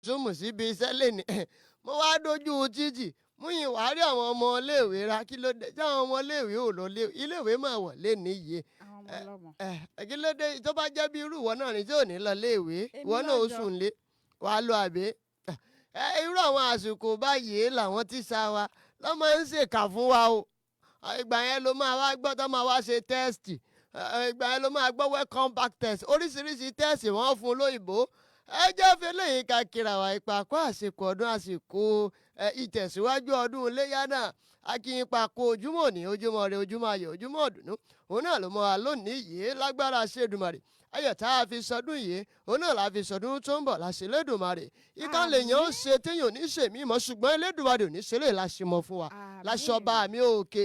Súnmù síbi iṣẹ́ lẹ́ni, mo wá dojú títì, mú yín wàá rí àwọn ọmọ iléèwé ra. Kí ló dé tí àwọn ọmọ iléèwé ò lọ iléèwé máa wọ̀ lẹ́ni yìí? Àwọn ọmọ ọlọ́mọ. Ẹ kí ló dé tó bá jẹ́ bí irú ìwọ náà ni tí ò ní lọ iléèwé? Èmi Ìwọ náà ó lọ́jọ́. sùn lé wàá lọ àbí? Ẹ irú àwọn àsìkò báyìí làwọn tíṣà wa lọ́ máa ń ṣèkà fún wa o. Ìgbà yẹn ló máa wá gbọ́ tó máa wá ṣe test. Ìgbà yẹn ló máa gbọ́ welcome back test, oríṣiríṣi test wọ́n fún lóyìnbó. Ẹ jẹ́ fi eléyìí ká kíra wa ipa kó àsìkò ọdún, àsìkò ìtẹ̀síwájú ọdún iléyà náà. Akínyìnpa kó ojúmọ́ òní, ojúmọ́ rẹ, ojúmọ́ ayọ̀, ojúmọ́ ọ̀dùnnú òun náà ló mọ́ wa lónìí yìí. Lágbára ṣèdùmarè, ayọ̀ tá a fi sọdún yìí, òun náà la fi sọdún tó ń bọ̀ láṣẹ Elédùmarè. Ìkan lèèyàn ó ṣe téèyàn ò ní ṣèmí mọ́, ṣùgbọ́n Elédùmarè ò ní ṣe lè láṣẹ mọ́ fún wa. Láṣọba mi òkè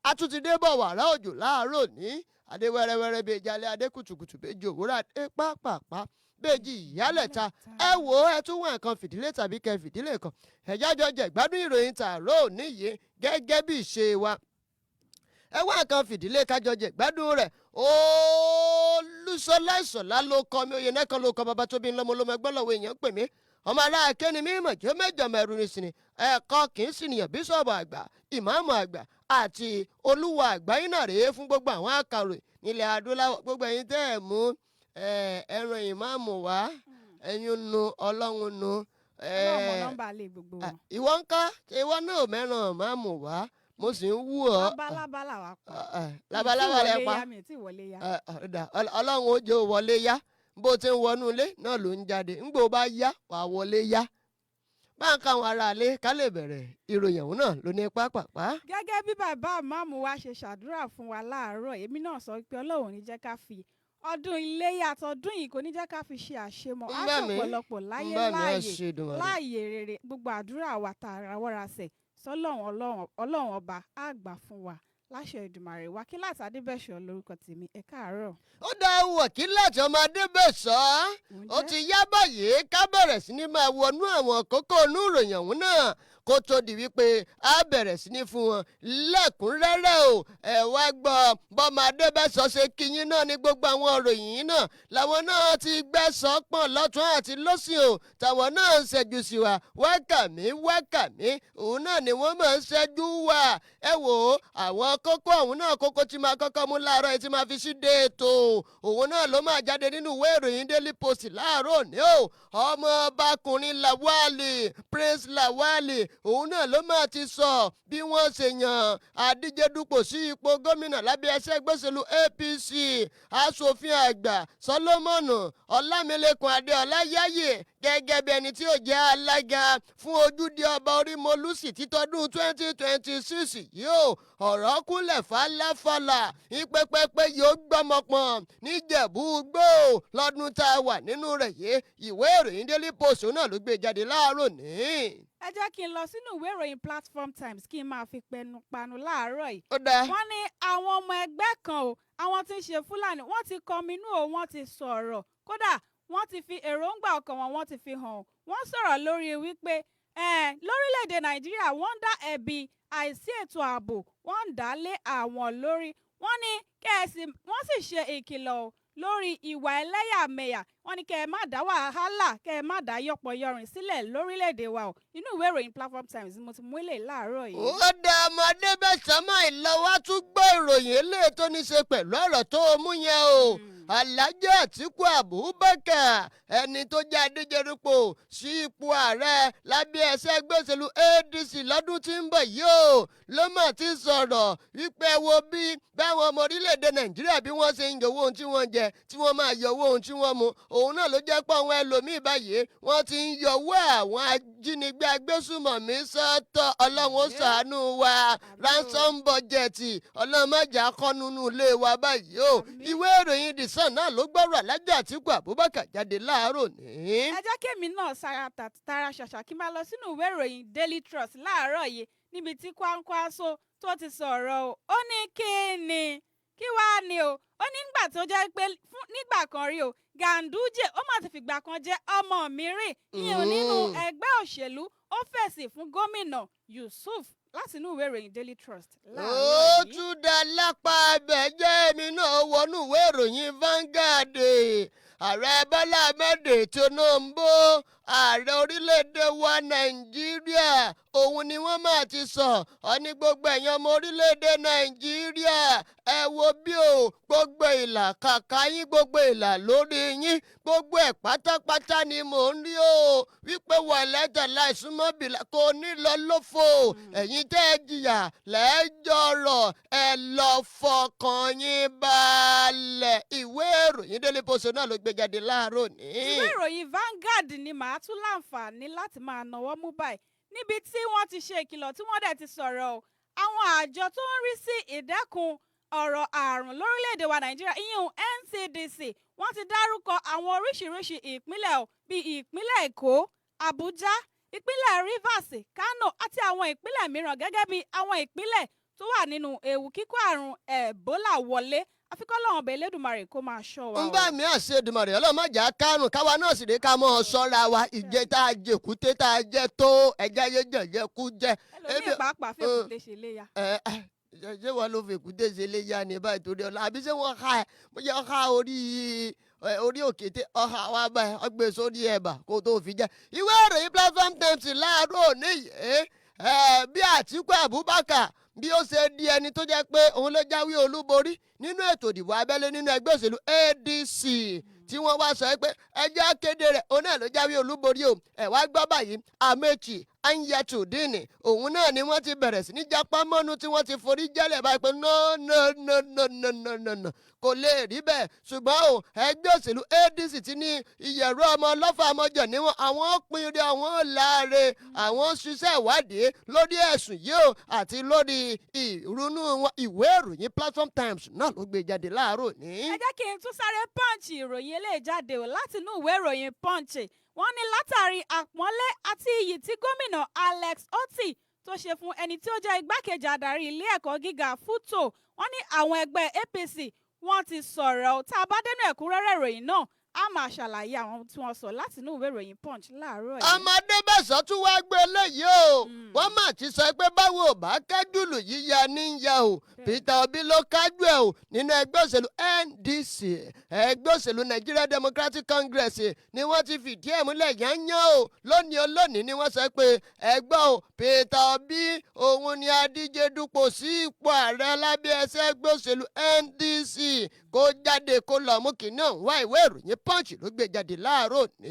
àtúntìdé bọ̀ wàrà òjò láàárọ̀ ní adé wẹ́rẹ́wẹ́rẹ́ bíi ìjàlẹ̀ adé, kùtùkùtù bẹ́ẹ̀ òwúrọ̀ adé, pápápá bẹ́ẹ̀jì ìyálẹ̀ta. Ẹ wò ó, ẹ tún wá nǹkan fìdílé tàbí kẹ fìdílé kan, ẹ̀jájọ́ jẹ ìgbádùn ìròyìn tààrọ̀ òní yìí gẹ́gẹ́ bí ìṣe wa. Ẹ wá nǹkan fìdílé kájọ jẹ ìgbádùn rẹ̀. Olúṣọlá Ìṣọ̀lá ló kọ mi, oyè nẹ́kan ló kọ bàbá tó bí ńlọmọ lọmọ ẹgbẹ́ lọ́wọ́ èèyàn pè mí. Ọmọ aláàkẹ́ni mi mọ̀ jẹ́ mẹ́jọ mẹ́rù ní sinmi ẹ̀kọ́ kì í sì nìyàn. Bíṣọ̀bù àgbà, ìmáàmù àgbà àti olúwa àgbáyé náà rèé fún gbogbo àwọn akàròyìn nílẹ̀ adúláwọ̀. Gbogbo ẹ̀yin tẹ́ ẹ̀ mú ẹran ìmáàmù wá, ẹ̀yin nu ọlọ́run nu. Ọlọ́run mọ nọ́mbà lé gbogbo wọn. Ìwọ ń ká ìwọ náà mẹ́ràn ìmáàmù wá, mo sì ń wú ọ. Labalábá làwa pa. Labalábá rẹ pa. Mi tí wọlé yá. Ọ̀dà, Ọlọ́run ó jẹ́ ó wọlé yá. Bó ti ń wọnú ilé náà ló ń jáde. Ńgbò bá yá, wàá wọlé yá. Bá ń káwọn ará ilé ká lè bẹ̀rẹ̀ ìròyìn ọ̀hún náà ló ní pápápá. Gẹ́gẹ́ bí bàbá ìmáàmù wa ṣe ṣàdúrà fún wa láàárọ̀, èmi náà sọ pé Ọlọ́run ò ní jẹ́ ká fi ọdún iléyà àtọdún yìí, kò ní jẹ́ ká fi ṣe àṣemọ́. Á Ń bá mi, ṣọ̀pọ̀lọpọ̀ láyé ń bá mi á láàyè ṣe Èdùmàrè. láàyè rere. Gbogbo àdúrà wa tààrà wọ́rasẹ̀ sọlọ́run, Ọlọ́run ọba á gbà fún wa láṣẹ Èdùmàrè. Wákìlát Adébẹ̀ṣọ́ lórúkọ tèmi. Ẹ káàárọ̀. Ó dá, Wákìlát ọmọ Adébẹ̀sọ́, Mò ń ó jẹ́. ti yá báyìí ká bẹ̀rẹ̀ sí ní máa wọnú àwọn kókó inú ìròyìn ọ̀hún náà kó tó di wípé a bẹ̀rẹ̀ sí ní fún wọn lẹ́kùnrẹ́rẹ́ o. Ẹ wá gbọ́ bọ́mọ Adébẹ̀sọ ṣe kíyín náà ní gbogbo àwọn ìròyìn yìí náà làwọn náà ti gbẹ́sọ̀ pọ̀n lọ́tún àti lọ́sìn o, táwọn náà ń ṣẹ́jú sí wa. Wákàmí wákàmí òun náà ni wọ́n máa ń ṣẹ́jú wà. Ẹ wò ó, àwọn kókó ọ̀hún náà, kókó tí máa kọ́kọ́ mú láàárọ̀ yìí tí máa fi ṣíde ètò òun náà ló máa jáde nínú ìwé ìròyìn Daily Post láàárọ̀ òní o. Ọmọ ọbakùnrin Lawali, Prince Lawali, òun náà ló máa ti sọ bí wọ́n ṣe yan adíje dupò sí ipò gómìnà lábẹ́ ẹsẹ̀ gbèsèlú APC, aṣòfin àgbà Solomon Ọlámilékan Adéọlá Yáyè, gẹ́gẹ́ bí ẹni tí ó jẹ́ alága fún ojúde ọba Orímọlúsì títọ́dún 2026 yìí o. Ọ̀rọ̀ kúnlẹ̀ fàlàfàlà ìpẹ́pẹ́pẹ́ yóò gbọ́mọpọ̀n níjẹ̀bú gbó lọ́dún tá a wà nínú rẹ̀ yìí. Ìwé ìròyìn Daily Post náà ló gbé jáde láàárọ̀ ní. Ẹ jẹ́ kí n lọ sínú ìwé ìròyìn Platform Times kí n máa fi pẹnu panu láàárọ̀ yìí. Ó dáa. Wọ́n ní àwọn ọmọ ẹgbẹ́ kan o, àwọn tí ń ṣe Fúlàní, wọ́n ti kọminú o, wọ́n ti sọ̀rọ̀. Kódà wọ́n ti fi èròǹgbà ọkàn wọn, wọ́n ti fi hàn o. Wọ́n sọ̀rọ̀ lórí wípé lórílẹ̀‐èdè Nàìjíríà, wọ́n ń dá ẹ̀bi àìsí ètò ààbò, wọ́n ń dá lé àwọn lórí. Wọ́n ní kẹ́ẹ̀sì, wọ́n sì ṣe ìkìlọ̀ o lórí ìwà ẹlẹ́yàmẹ̀yà. Wọ́n ní kẹ́ ẹ má dá wàhálà, kẹ́ ẹ má dá yọ̀pọ̀yọrìn sílẹ̀ lórílẹ̀‐èdè wa o. Inú ìwé ìròyìn Platform Times ni mo ti mú ilé láàárọ̀ yìí. Ó dá, ọmọdé bẹ́ẹ̀ sọ́mọ́ ìlọ́wọ́ tún gbọ́ ìròyìn eléyìí tó ní ṣe pẹ̀lú ọ̀rọ̀ tó o mú yẹn o. Alhaji Atiku Abubakar, ẹni tó jẹ́ adíjedupò sí ipò ààrẹ lábẹ́ ẹsẹ̀ ẹgbẹ́ òṣèlú ADC lọ́dún tí ń bọ̀ yìí o, ló mà ti sọ̀rọ̀ wípé ẹ wo bí báwọn ọmọ orílẹ̀-èdè Nàìjíríà bí wọ́n ṣe ń yọwọ́ ohun tí wọ́n jẹ, tí wọ́n máa yọwọ́ ohun tí wọ́n mu, òun náà ló jẹ́ pé àwọn ẹlòmíì báyìí wọ́n ti ń yọwọ́ àwọn ajínigbé agbésùmọ̀mí sọ́tọ̀. Ọlọ́run ó ṣàánú wa. Ransom budget, Ọlọ́run má jà kọ́ nínú ilé wa báyìí o. Ìwé ìròyìn The Sun náà ló gbọ́rọ̀ Alhaji Atiku Abubakar jáde láàárọ̀ ní. Ẹ jẹ́ kémi náà sára tara ṣàṣà kí n máa lọ sínú ìwé ìròyìn Daily Trust láàárọ̀ yìí, níbi tí Kwankwaso tó ti sọ̀rọ̀ o. Ó ní kí ni kí wàá ní o. Ó ní nígbà tó jẹ́ pé fún nígbà kan rí o, Ganduje ó mà ti fìgbà kan jẹ́ ọmọ mi rí ìyẹn nínú ẹgbẹ́ òṣèlú. Ó fèsì fún gómìnà Yusuf láti inú ìwé ìròyìn Daily Trust Ó láàárọ̀ yìí. tún dá lápá abẹ jẹ́ èmi náà wọnú ìwé ìròyìn Vanguard. Ààrẹ Bọ́lá Ahmed Tinubu Ààrẹ orílẹ̀-èdè wa Nàìjíríà òun ni wọ́n máa ti sọ ọ ní gbogbo ẹ̀yàn ọmọ orílẹ̀-èdè Nàìjíríà, ẹ wo bí o, gbogbo ìlà kàkà yín, gbogbo ìlà lórí yín, gbogbo ẹ̀ pátápátá ni mò ń rí o, wípé wà lẹ́tà láìsúnmọ́ bìlà kò ní lọ lófo. Ẹ̀yin tẹ́ ẹ jìyà lẹ́jọ́rọ̀, ẹ lọ fọkàn yín balẹ̀. Ìwé ìròyìn Daily Post náà ló gbé jáde láàárọ̀ ní. Ìwé ìròyìn Vanguard ni màá tún láǹfààní láti máa nawọ́ mú báyìí, níbi tí wọ́n ti ṣe ìkìlọ̀, tí wọ́n dẹ̀ ti sọ̀rọ̀ o. Àwọn àjọ tó ń rí sí ìdẹ́kun ọ̀rọ̀ àrùn lórílẹ̀‐èdè wa Nàìjíríà, ìyẹn NCDC, wọ́n ti dárúkọ àwọn oríṣiríṣi ìpínlẹ̀ o, bíi ìpínlẹ̀ Èkó, Àbújá, ìpínlẹ̀ Rivers, Kano àti àwọn ìpínlẹ̀ mìíràn gẹ́gẹ́ bí àwọn ìpínlẹ̀ tó wà nínú ewu kíkó àrùn Ebola wọlé. Àfi kọ́lọ́run ọba Elédùmarè kó máa ṣọ́ wa. Ń bá mi àṣẹ Èdùmàrè, ọlọ́mọjà kárùn káwa náà sì rí ká mọ́ ọ sọ́ra wa. Ìjẹ tá a jèkúté tá a jẹ tó ẹja yé jẹjẹ kú jẹ. Ẹlòmíì pàápàá fèkúté ṣe léya. Ẹ ẹ, ṣé wọn ló fèkúté ṣe léya ní báyìí torí ọlọ, àbí ṣé wọn ká ẹ bóyá ọha orí òkété ọha wa báyìí ọgbẹ sórí ẹ̀bà kó tó fi jẹ? Ìwé ìròyìn Platform Times láàárọ̀ òní yìí, bí Àtíkù Abubakar bí ó ṣe di ẹni tó jẹ́ pé òun ló jáwé olúborí nínú ètò ìdìbò abẹ́lé nínú ẹgbẹ́ òṣèlú ADC, tí wọ́n wá sọ pé ẹjẹ́ akéde rẹ̀, òun náà ló jáwé olúborí o. Ẹ̀ wá gbọ́ báyìí, Amechi Anyatudini, òun náà ni wọ́n ti bẹ̀rẹ̀ sí ní jápá mọ́nu, tí wọ́n ti forí jẹ́lẹ̀ báyìí pé no, no, no, no, no, no, no, no, kò lè rí bẹ́ẹ̀. Ṣùgbọ́n o, ẹgbẹ́ òṣèlú ADC ti ní ìyẹ̀rọ ọmọ ọlọ́fà ọmọjọ níwọ̀n, àwọn pinre, àwọn láre, àwọn ṣiṣẹ́ ìwádìí lórí ẹ̀sùn yìí o àti lórí ìrúnú wọn. Ìwé ìròyìn Platform Times náà ló gbé jáde láàárọ̀ ní. Ẹ jẹ́ kí n tún sáré Punch ìròyìn eléyìí jáde o látinú ìwé ìròyìn Punch. Wọ́n ní látàrí àpọ́nlé àti iyì tí gómìnà Alex Otti tó ṣe fún ẹni tí ó jẹ́ igbákejì adarí ilé ẹ̀kọ́ gíga FUTO, wọ́n ní àwọn ẹgbẹ́ APC wọ́n ti sọ̀rọ̀ o. Tá a bá dénú ẹ̀kúnrẹ́rẹ́ ìròyìn náà, a máa ṣàlàyé àwọn tí wọ́n sọ látinú ìwé ìròyìn Punch láàárọ̀ yìí. Ọmọdé bẹ̀sọ̀ tún wá gbé eléyìí o. Wọ́n mà ti sọ pé báwo ò bá kájùlù, yíya ní í ya o. Peter Obi ló kájú ẹ̀ o nínú ẹgbẹ́ òṣèlú NDC, ẹgbẹ́ òṣèlú Nigeria Democratic Congress, ni wọ́n ti fìdí ẹ̀ múlẹ̀ yányán o. Lónìí olónìí ni wọ́n sọ pé ẹgbẹ́ o, Peter Obi òun ni adíje dupò sí ipò ààrẹ lábẹ́ ẹsẹ̀ ẹgbẹ́ òṣèlú NDC, kó jáde kó lọ mú kínní ọ̀hún wá. Ìwé ìròyìn Punch ló gbé jáde láàárọ̀ ní.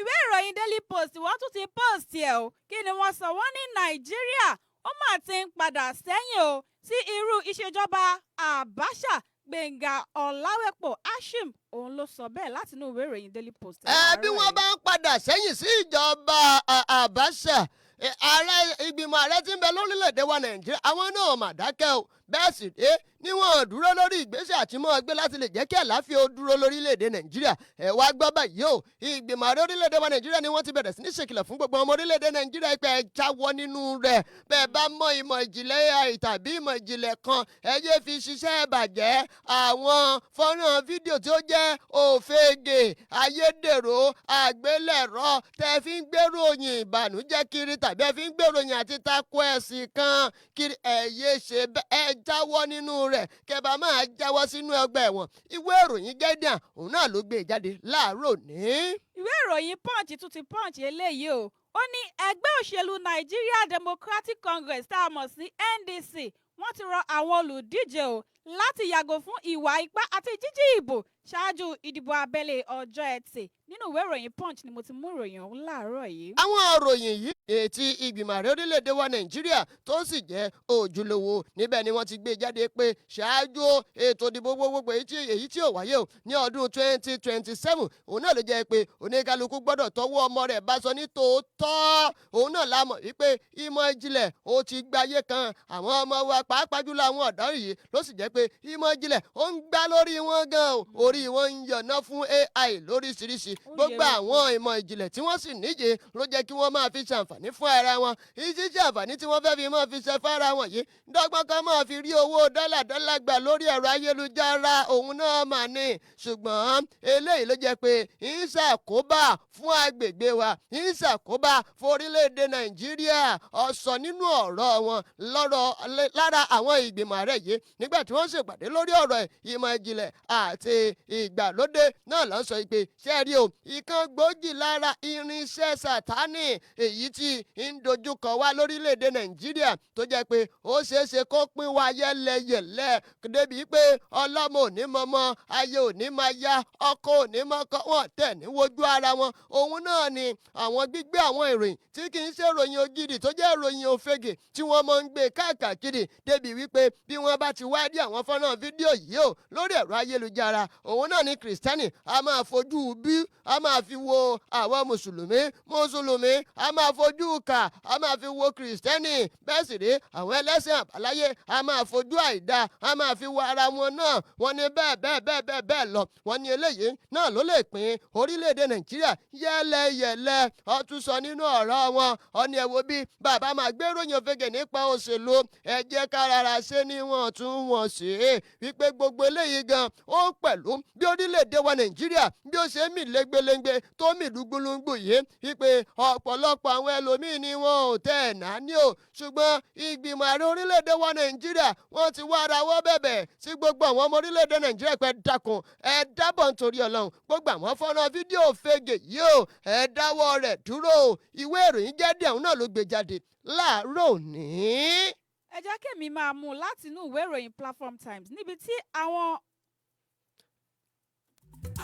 Ìwé ìròyìn Daily Post, wọ́n tún ti post ẹ̀ o. Kí ni wọ́n sọ? Wọ́n ní Nàìjíríà ó mà ti ń padà sẹ́yìn o sí irú ìṣèjọba Abacha. Gbẹ̀ngà Ọ̀làwẹ̀pọ̀ Ashim òun ló sọ bẹ́ẹ̀ látinú ìwé ìròyìn Daily Post Ẹ bí láàárọ̀ wọ́n yìí. bá ń padà sẹ́yìn sí ìjọba Abacha, ààrẹ ìgbìmọ̀ ààrẹ tí ń bẹ lórílẹ̀‐èdè wa Nàìjíríà, àwọn náà mà dákẹ́ o. Bẹ́ẹ̀ sì dé níwọ̀n dúró lórí ìgbésẹ̀ àti mọ́ gbé láti lè jẹ́ kí àlàáfíà ó dúró lórílẹ̀‐èdè Nàìjíríà. Ẹ wá gbọ́ báyìí o, ìgbìmọ̀ ààrẹ orílẹ̀‐èdè wa Nàìjíríà ni wọ́n ti bẹ̀rẹ̀ sí ní ṣèkìlọ̀ fún gbogbo ọmọ orílẹ̀‐èdè Nàìjíríà pé ẹ jáwọ́ nínú rẹ̀. Bẹ́ẹ̀ bá mọ ìmọ̀ ìjìnlẹ̀ AI tàbí ìmọ̀ ìjìnlẹ̀ kan, ẹ yé fi ṣiṣẹ́ bàjẹ́. Àwọn fọ́nrán fídíò tí ó jẹ́ òfegè, ayédèrú, àgbélẹ̀rọ tẹ́ fi ń gbéròyìn ìbànújẹ́ kiri tàbí ẹ fi ń gbéròyìn àti tako ẹ̀sìn kan kiri, ẹ yé ṣe bẹ́ẹ̀, ẹ jáwọ́ nínú rẹ̀, kẹ́ bá máa jáwọ́ sínú ọgbà ẹ̀wọ̀n. Ìwé ìròyìn Guardian òun náà ló gbé jáde láàárọ̀ ní. Ìwé ìròyìn Punch tún ti punch eléyìí o. Ó ní ẹgbẹ́ òṣèlú Nigeria Democratic Congress tá a mọ̀ sí NDC, wọ́n ti rọ àwọn olùdíje o láti yàgò fún ìwà ipá àti jíjí ìbò ṣáájú ìdìbò abẹ́lé ọjọ́ Ẹtì. Nínú ìwé ìròyìn Punch ni mo ti mú ìròyìn ọ̀hún láàárọ̀ yìí. Àwọn òròyìn yìí ètí ìgbìmọ̀ ààrẹ orílẹ̀-èdè wa Nàìjíríà tó sì jẹ́ ojúlówó níbẹ̀ ni wọ́n ti gbé jáde pé ṣáájú ètò ìdìbò gbogbogbò èyí tí ò wáyé o ní ọdún 2027, òun náà ló jẹ́ pé oníkálukú gbọ́dọ̀ tọwọ́ ọmọ rẹ̀ bá sọ ní tòótọ́. Òun náà la mọ̀ wípé ìmọ̀ ìjìnlẹ̀ ó ti gbáyé kan àwọn ọmọ wa, pàápàá jùlọ àwọn ọ̀dọ́ yìí, ló sì jẹ́ pé ìmọ̀ ìjìnlẹ̀ ó ń gbá lórí wọn gan o. Orí wọn ń yànnà fún AI lóríṣiríṣi. Ó Gbogbo yẹ àwọn ìmọ̀ ìjìnlẹ̀ tí wọ́n sì níje ló jẹ́ kí wọ́n máa fi ṣàǹfààní fún ara wọn. Ìṣiṣẹ́ àǹfààní tí wọ́n fẹ́ fi máa fi ṣe fára wọn yìí, dọ́gbọ́n kan máa fi rí owó dọ́là dọ́là gbà lórí ẹ̀rọ ayélujára, òun náà mà ní. Ṣùgbọ́n eléyìí ló jẹ́ pé ń ṣàkóbá fún agbègbè wa, ń ṣàkóbá fún orílẹ̀-èdè Nàìjíríà. Ọ̀sọ̀ nínú ọ̀rọ̀ wọn lọ́rọ̀ lára àwọn ìgbìmọ̀ ààrẹ yìí nígbà tí wọ́n ṣèpàdé lórí ọ̀rọ̀ ìmọ̀ ìjìnlẹ̀ àti Ìgbàlódé náà ló ń sọ pé ṣé ẹ rí o, ìkan gbòógì lára irinṣẹ́ Sátánì èyí tí ń dojúkọ wá lórílẹ̀‐èdè Nàìjíríà, tó jẹ́ pé ó ṣeé ṣe kó pín wa yẹ́lẹyẹ̀lẹ débi pé ọlọ́mọ ò ní mọmọ, ayé ò ní máa ya, ọkọ ò ní mọ́kọ, wọn tẹ̀ ní wojú ara wọn, òun náà ni àwọn gbígbé àwọn ìròyìn tí kì í ṣe ìròyìn ògidì, tó jẹ́ ìròyìn òfegè, tí wọ́n máa ń gbé káàkiri, débi wípé bí wọ́n bá ti wá rí àwọn fọ́nrán fídíò yìí o lórí ẹ̀rọ ayélujára, òun náà ni Kìrìsìtẹ́nì a máa fojú bí a máa fi wo àwọn Mùsùlùmí, Mùsùlùmí a máa fojú kà a máa fi wo Kìrìsìtẹ́nì, bẹ́ẹ̀ sì rí àwọn ẹlẹ́sìn àbáláyé a máa fojú àìda a máa fi wo ara wọn náà. Wọ́n ní bẹ́ẹ̀ bẹ́ẹ̀ bẹ́ẹ̀ bẹ́ẹ̀ bẹ́ẹ̀ lọ. Wọ́n ní eléyìí náà ló lè pín orílẹ̀-èdè Nàìjíríà yẹ́lẹyẹ̀lẹ. Ó tún sọ nínú ọ̀rọ̀ wọn, ó ní ẹ wo bí bàbá máa gbé ròyìn òfegè nípa òṣèlú, ẹ jẹ́ ká rárá ṣe ní wọ́n tún wọ́n ṣe é, wípé gbogbo eléyìí gan ó pẹ̀lú bí orílẹ̀-èdè wa Nàìjíríà bí ó ṣe mì lẹ́gbẹ̀lẹ́gbẹ̀ tó mì lúgbúlúgbù yìí, wípé ọ̀pọ̀lọpọ̀ àwọn ẹlòmíín ni wọn ò tẹ̀ ẹ̀ náà ní o. Ṣùgbọ́n ìgbìmọ̀ ààrẹ orílẹ̀-èdè wa Nàìjíríà, wọ́n ti wá ara wọ́ bẹ̀bẹ̀ sí gbogbo àwọn ọmọ orílẹ̀-èdè Nàìjíríà pé dákun, ẹ dábọ̀ nítorí Ọlọ́run, gbogbo àwọn fọ́nrán fídíò fege yìí o, ẹ dáwọ́ rẹ̀ dúró. Ìwé ìròyìn jáde, àwọn náà ló gbé jáde láàárọ̀ òní. Ẹ jẹ́ kémi máa mú un láti inú ìwé ìròyìn Platform Times, níbi tí àwọn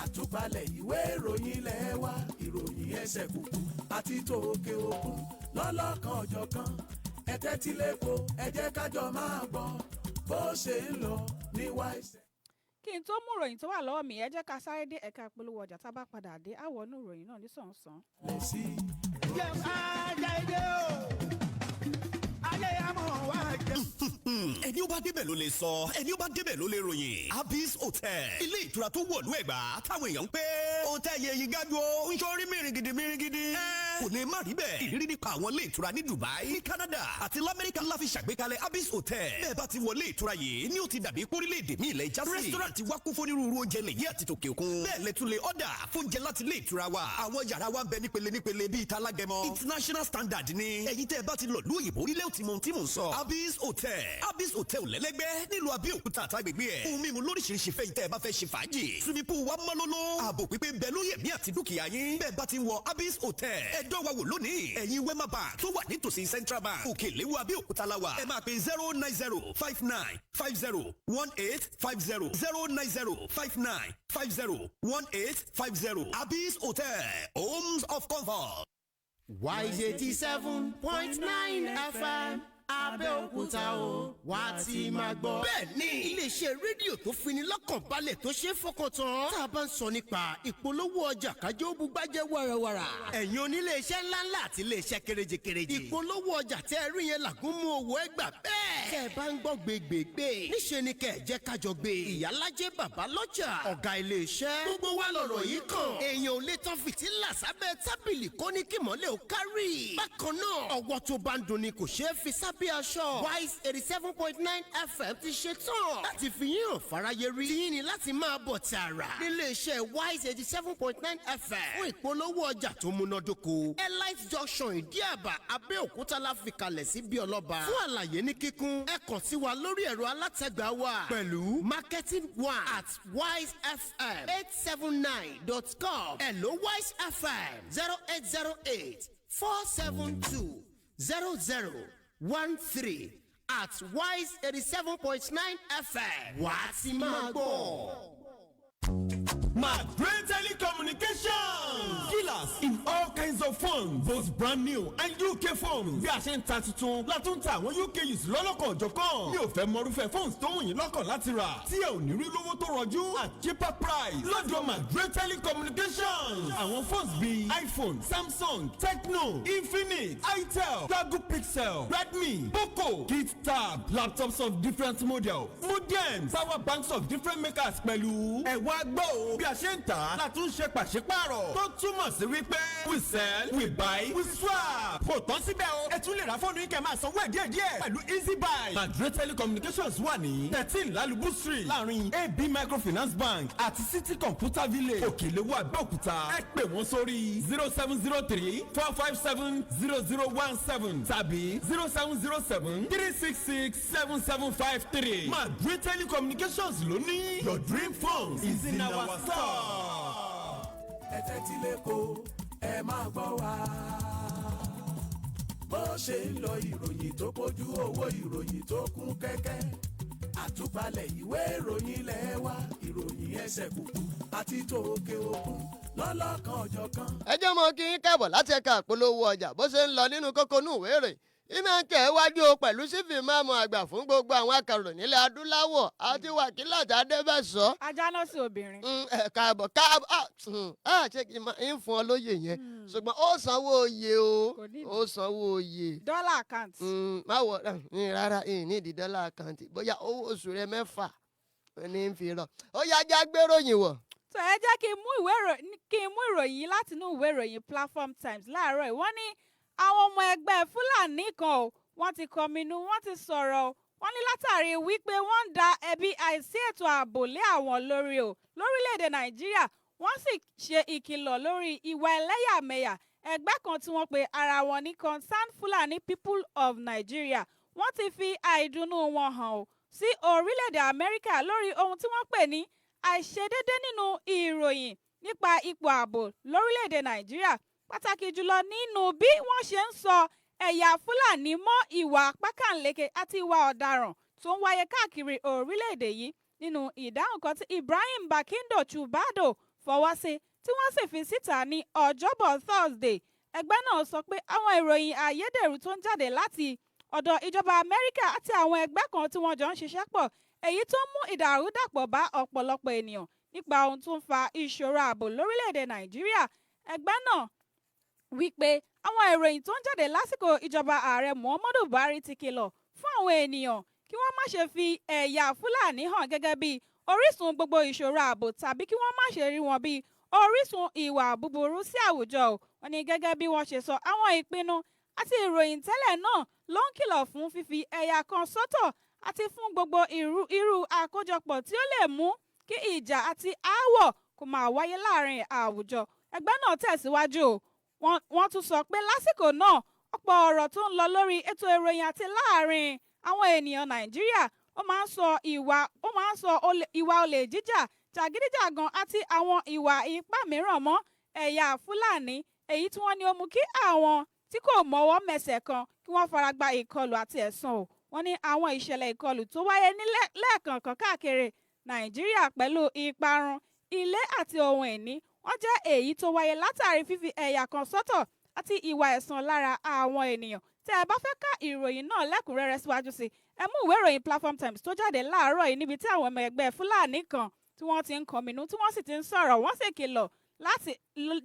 Àtúpalẹ̀ ìwé ìròyìn ilé wa, ìròyìn ẹsẹ̀ kùkù àti tòkè òkun lọ́lọ́kan ọ̀jọ̀kan. Ẹ tẹ́tí lẹ́kọ̀ọ́, ẹ jẹ́ kájọ máa gbọ́ bó ṣe ń lọ ní wáìsẹ̀. Kí n tó mú ìròyìn tó wà lọ́wọ́ mi, ẹ jẹ́ ká sáré dé ẹ̀ka ìpolówó ọjà. Tá a bá padà dé, àwọ̀ inú ìròyìn náà ní sàn-án. Lẹ̀ sí i. Jẹun ajá ilé o, ayé àmọ́ wá jẹun. Ẹni ó bá débẹ̀ ló lè sọ, ẹni ó bá débẹ̀ ló lè ròyìn. Abis Hotel, ilé ìtura tó wọ̀lú Ẹ̀gbá táwọn èèyàn ń pé ó tẹ́ yẹ yìí gájú o, ń sọrí mìrìngìdì mìrìngìdì. Kò lè má rí bẹ́ẹ̀. Ìrírí nípa àwọn ilé ìtura ní Dubai, ní Canada àti lamẹ́ríkà ńlá fi ṣàgbékalẹ̀ Abis Hotel. Bẹ́ẹ̀ bá ti wọlé ìtura yìí ní ó ti dàbí pórílẹ̀-èdè mi ilẹ̀ ìjásí. Restaurant wa kún fún onírúurú oúnjẹ lèyí àti tòkè òkun. Bẹ́ẹ̀ lẹ tún lè order fóúnjẹ láti ilé ìtura wa. Àwọn yàrá wa ń bẹ nípele nípele bíi talágẹmọ. International standard ni. Ẹ̀yin tẹ́ ẹ bá ti lọ lú òyìnbó orílẹ̀ ò ti mọ ohun tí mò ń sọ. Abis Hotel, Abis Hotel lẹ́lẹ́gbẹ́ nílùú Abẹ́òkúta àtàgbègbè ẹ̀. Ohun mímu lóríṣiríṣi fẹ́yìn tẹ́ ẹ bá fẹ́ ṣe fàájì. Swimming pool wa mọ́lóló. Ààbò pípé ń bẹ lórí ẹ̀mí àti dúkìá yín. Bẹ́ẹ̀ bá ti ń wọ Abis Hotel, ẹ dán wa wò lónìí. Ẹ̀yin Wema Bank tó wà nítòsí Central Bank, Òkè Léwu, Abẹ́òkúta la wà. Ẹ máa pe 09059501850, 09059501850. Abis Hotel, homes of comfort. Wise 87.9 FM, Abẹ́òkúta o, wá ti máa gbọ́. Bẹ́ẹ̀ni, iléeṣẹ́ rédíò tó fini lọ́kàn balẹ̀, tó ṣe é fọkàn tán. Tá a bá ń sọ nípa ìpolówó ọjà, kájọ búgbájẹ́ wàràwàrà. Ẹ̀yin oníléeṣẹ́ ńláńlá àti iléeṣẹ́ kéréje-kéréje. Ìpolówó ọjà tẹ́ ẹ rí yẹn làgún mú owó ẹgbà bẹ́ẹ̀. Tẹ́ ẹ bá ń gbọ́ gbégbégbé, níṣe ni kẹ́ ẹ jẹ́ kájọ gbé. Ìyálájẹ́, bàbá lọ́jà, ọ̀gá iléeṣẹ́, gbogbo wa lọ̀rọ̀ yìí kàn. Èèyàn ò lè tan fìtílà sábẹ́ tábìlì kó ní kí mọ́lẹ̀ ó kárì. Bákan náà, ọwọ́ tó bá ń dunni kò ṣeé fi sábẹ́ aṣọ. Wise 87.9 FM ti ṣe tán láti fi yín hàn fáráyé rí. Tiyín ni láti máa bọ̀ tààrà nílé iṣẹ́ Wise 87.9 FM fún ìpolówó ọjà tó múnádóko. Elite Junction, Ìdíàbà, Abẹ́òkúta la fi kalẹ̀ sí bí ọlọ́ba. Fún àlàyé ní kíkún, ẹ kàn sí wa lórí ẹ̀rọ alátagbà wa pẹ̀lú marketing1@wisefm879.com. Hello Wise FM, 08084720013 at Wise 87.9 FM. Wà á ti máa gbọ́. McGrain Telecommunications. Dealers in all kinds of phones, both brand new and UK phones. Bí a ṣe ń ta tuntun, la tún ta àwọn UK used lọ́lọ́kan òjọ̀kan. Mi ò fẹ́ mọrúfẹ́ phones tó wù yín lọ́kàn láti rà, tí ẹ ò ní rí lówó tó rọjú at cheaper price. Lọ́dọ̀ McGrain Telecommunications. Àwọn phones bíi iPhone, Samsung, Tecno, Infinix, Itel, Google Pixel, Redmi, Poco, Kit Tab, laptops of different models, modems, power banks of different makers pẹ̀lú. Ẹ wá gbọ́ o, bí a ṣe ń tà á la tún ṣe pàṣípààrọ̀, tó túmọ̀ sí wípé we sell, we buy, we swap. Kò Kò tán síbẹ̀ o, ẹ tún lè ra fóònù yín kẹ́ máa sanwó ẹ̀ díẹ̀díẹ̀ pẹ̀lú Easy Buy. Madre Telecommunications wà ní 13 Lalubu Street, láàrin AB Microfinance Bank àti City Computer Village, Òkèléwó, Abẹ́òkúta. Ẹ pè wọ́n sórí 07034570017 tàbí 07073667753. Madre Telecommunications ló ní your dream phones is in our store. Ẹ tẹ́tí lẹ́kọ̀ọ́, ẹ máa gbọ́ wa. Bó ṣe ń lọ, ìròyìn tó pójú owó, ìròyìn tó kún kẹ́kẹ́, àtúpalẹ̀ ìwé ìròyìn ilẹ̀ wa, ìròyìn ẹsẹ̀ kùkù àti tòkè òkun lọ́lọ́kan ọ̀jọ̀kan. Ẹ jẹ́ mọ́ kí n káàbọ̀ láti ẹ̀ka àpolówó ọjà. Bó ṣe ń lọ nínú kókó inú ìwé ìròyìn ìmọ̀ ń tẹ̀ wájú o, pẹ̀lú sífì máàmù àgbà fún gbogbo àwọn akàròyìn nílẹ̀ adúláwọ̀ àti wàkílà Adébẹ̀sọ. Ajá náà sí obìnrin. Ẹ káàbọ̀, káàbọ̀. Ṣé kí n máa ń fún ọ lóye yẹn, ṣùgbọ́n ó sanwó oyè o. Kò nídìí. Ó sanwó oyè. Dollar account. Má wọ rárá, nídìí dollar account. Bóyá owó oṣù rẹ 6 ní ń fi rọ. Ó yá, já gbéròyìn wọ̀. Tó ẹ jẹ́ kí n mú ìròyìn yìí láti inú ìwé ìròyìn Platform Times láàárọ̀ yìí. Wọ́n ní àwọn ọmọ ẹgbẹ́ Fúlàní kan o, wọ́n ti kọminú, wọ́n ti sọ̀rọ̀ o. Wọ́n ní látàrí wípé wọ́n ń da ẹ̀bi àìsí ètò ààbò lé àwọn lórí o lórílẹ̀‐èdè Nàìjíríà, wọ́n sì ṣe ìkìlọ̀ lórí ìwà ẹlẹ́yàmẹ̀yà. Ẹgbẹ́ kan tí wọ́n pe ara wọn ní Concerned Fulani People of Nigeria, wọ́n ti fi àìdùnnú wọn hàn o sí orílẹ̀-èdè Amẹ́ríkà lórí ohun tí wọ́n pè ní àìṣedédé nínú ìròyìn nípa ipò ààbò lórílẹ̀-èdè Nàìjíríà, pàtàkì jùlọ nínú bí wọ́n ṣe ń sọ ẹ̀yà Fúlàní mọ́ ìwà pákànleke àti ìwà ọ̀daràn tó ń wáyé káàkiri orílẹ̀-èdè yìí. Nínú ìdáhùn kan tí Ibrahim Bakindo Chubado fọwọ́ sí, tí wọ́n sì fi síta ní Ọjọ́bọ̀ Thursday, ẹgbẹ́ náà sọ pé àwọn ìròyìn ayédèrú tó ń jáde láti ọ̀dọ̀ ìjọba Amẹ́ríkà àti àwọn ẹgbẹ́ kan tí wọ́n jọ ń ṣiṣẹ́ pọ̀, èyí tó ń mú ìdàrúdàpọ̀ bá ọ̀pọ̀lọpọ̀ ènìyàn nípa ohun tó ń fa ìṣòro ààbò lórílẹ̀‐èdè Nàìjíríà. Ẹgbẹ́ náà wípé àwọn ìròyìn tó ń jáde lásìkò ìjọba ààrẹ Muhammadu Buhari ti kìlọ̀ fún àwọn ènìyàn kí wọ́n má ṣe fi ẹ̀yà Fúlàní hàn gẹ́gẹ́ bí orísun gbogbo ìṣòro ààbò, tàbí kí wọ́n má ṣe rí wọn bí orísun ìwà búburú sí àwùjọ o. Wọ́n ní gẹ́gẹ́ bí wọ́n ṣe sọ, àwọn ìpinnu àti ìròyìn tẹ́lẹ̀ náà ló ń kìlọ̀ fún fífi ẹ̀yà kan sọ́tọ̀ àti fún gbogbo irú àkójọpọ̀ tí ó lè mú kí ìjà àti aáwọ̀ kó máa wáyé láàrin àwùjọ. Ẹgbẹ́ náà tẹ̀síwájú o, wọ́n tún sọ pé lásìkò náà, ọ̀pọ̀ ọ̀rọ̀ tó ń lọ lórí ètò ìròyìn àti láàrin àwọn ènìyàn Nàìjíríà, ó máa ń sọ ìwà olè jíjà, jàgídíjàgan àti àwọn ìwà ipá mìíràn mọ́ ẹ̀yà Fúlàní, èyí tí wọ́n ní ó mú kí àwọn tí kò mọwọ́ mẹsẹ̀ kan kí wọ́n fara gba ìkọlù àti ẹ̀san o. Wọ́n ní àwọn ìṣẹ̀lẹ̀ ìkọlù tó wáyé ní lẹ́ẹ̀kọ̀ọ̀kan káàkiri Nàìjíríà pẹ̀lú ìparun ilé àti ohun ìní, wọ́n jẹ́ èyí tó wáyé látàrí fífi ẹ̀yà kan sọ́tọ̀ àti ìwà ẹ̀san lára àwọn ènìyàn. Tẹ́ ẹ bá fẹ́ ká ìròyìn náà lẹ́kùnrẹ́rẹ́ síwájú sí, ẹ mú ìwé ìròyìn Platform Times tó jáde láàárọ̀ yìí, níbi tí àwọn ọmọ ẹgbẹ́ Fúlàní kan tí wọ́n ti ń kọminú, tí wọ́n sì ti ń sọ̀rọ̀, wọ́n sì kìlọ̀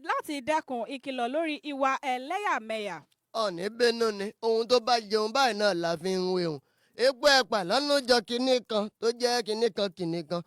láti dẹ́kun ìkìlọ̀ lórí ìwà ẹlẹ́yàmẹ̀yà. Ọ̀ní bínú ni, ohun tó bá jẹun báyìí náà la fi ń wéhùn. Epo ẹ̀pà lọ́nà jọ kinní kan tó jẹ́ kinní kan kinní kan.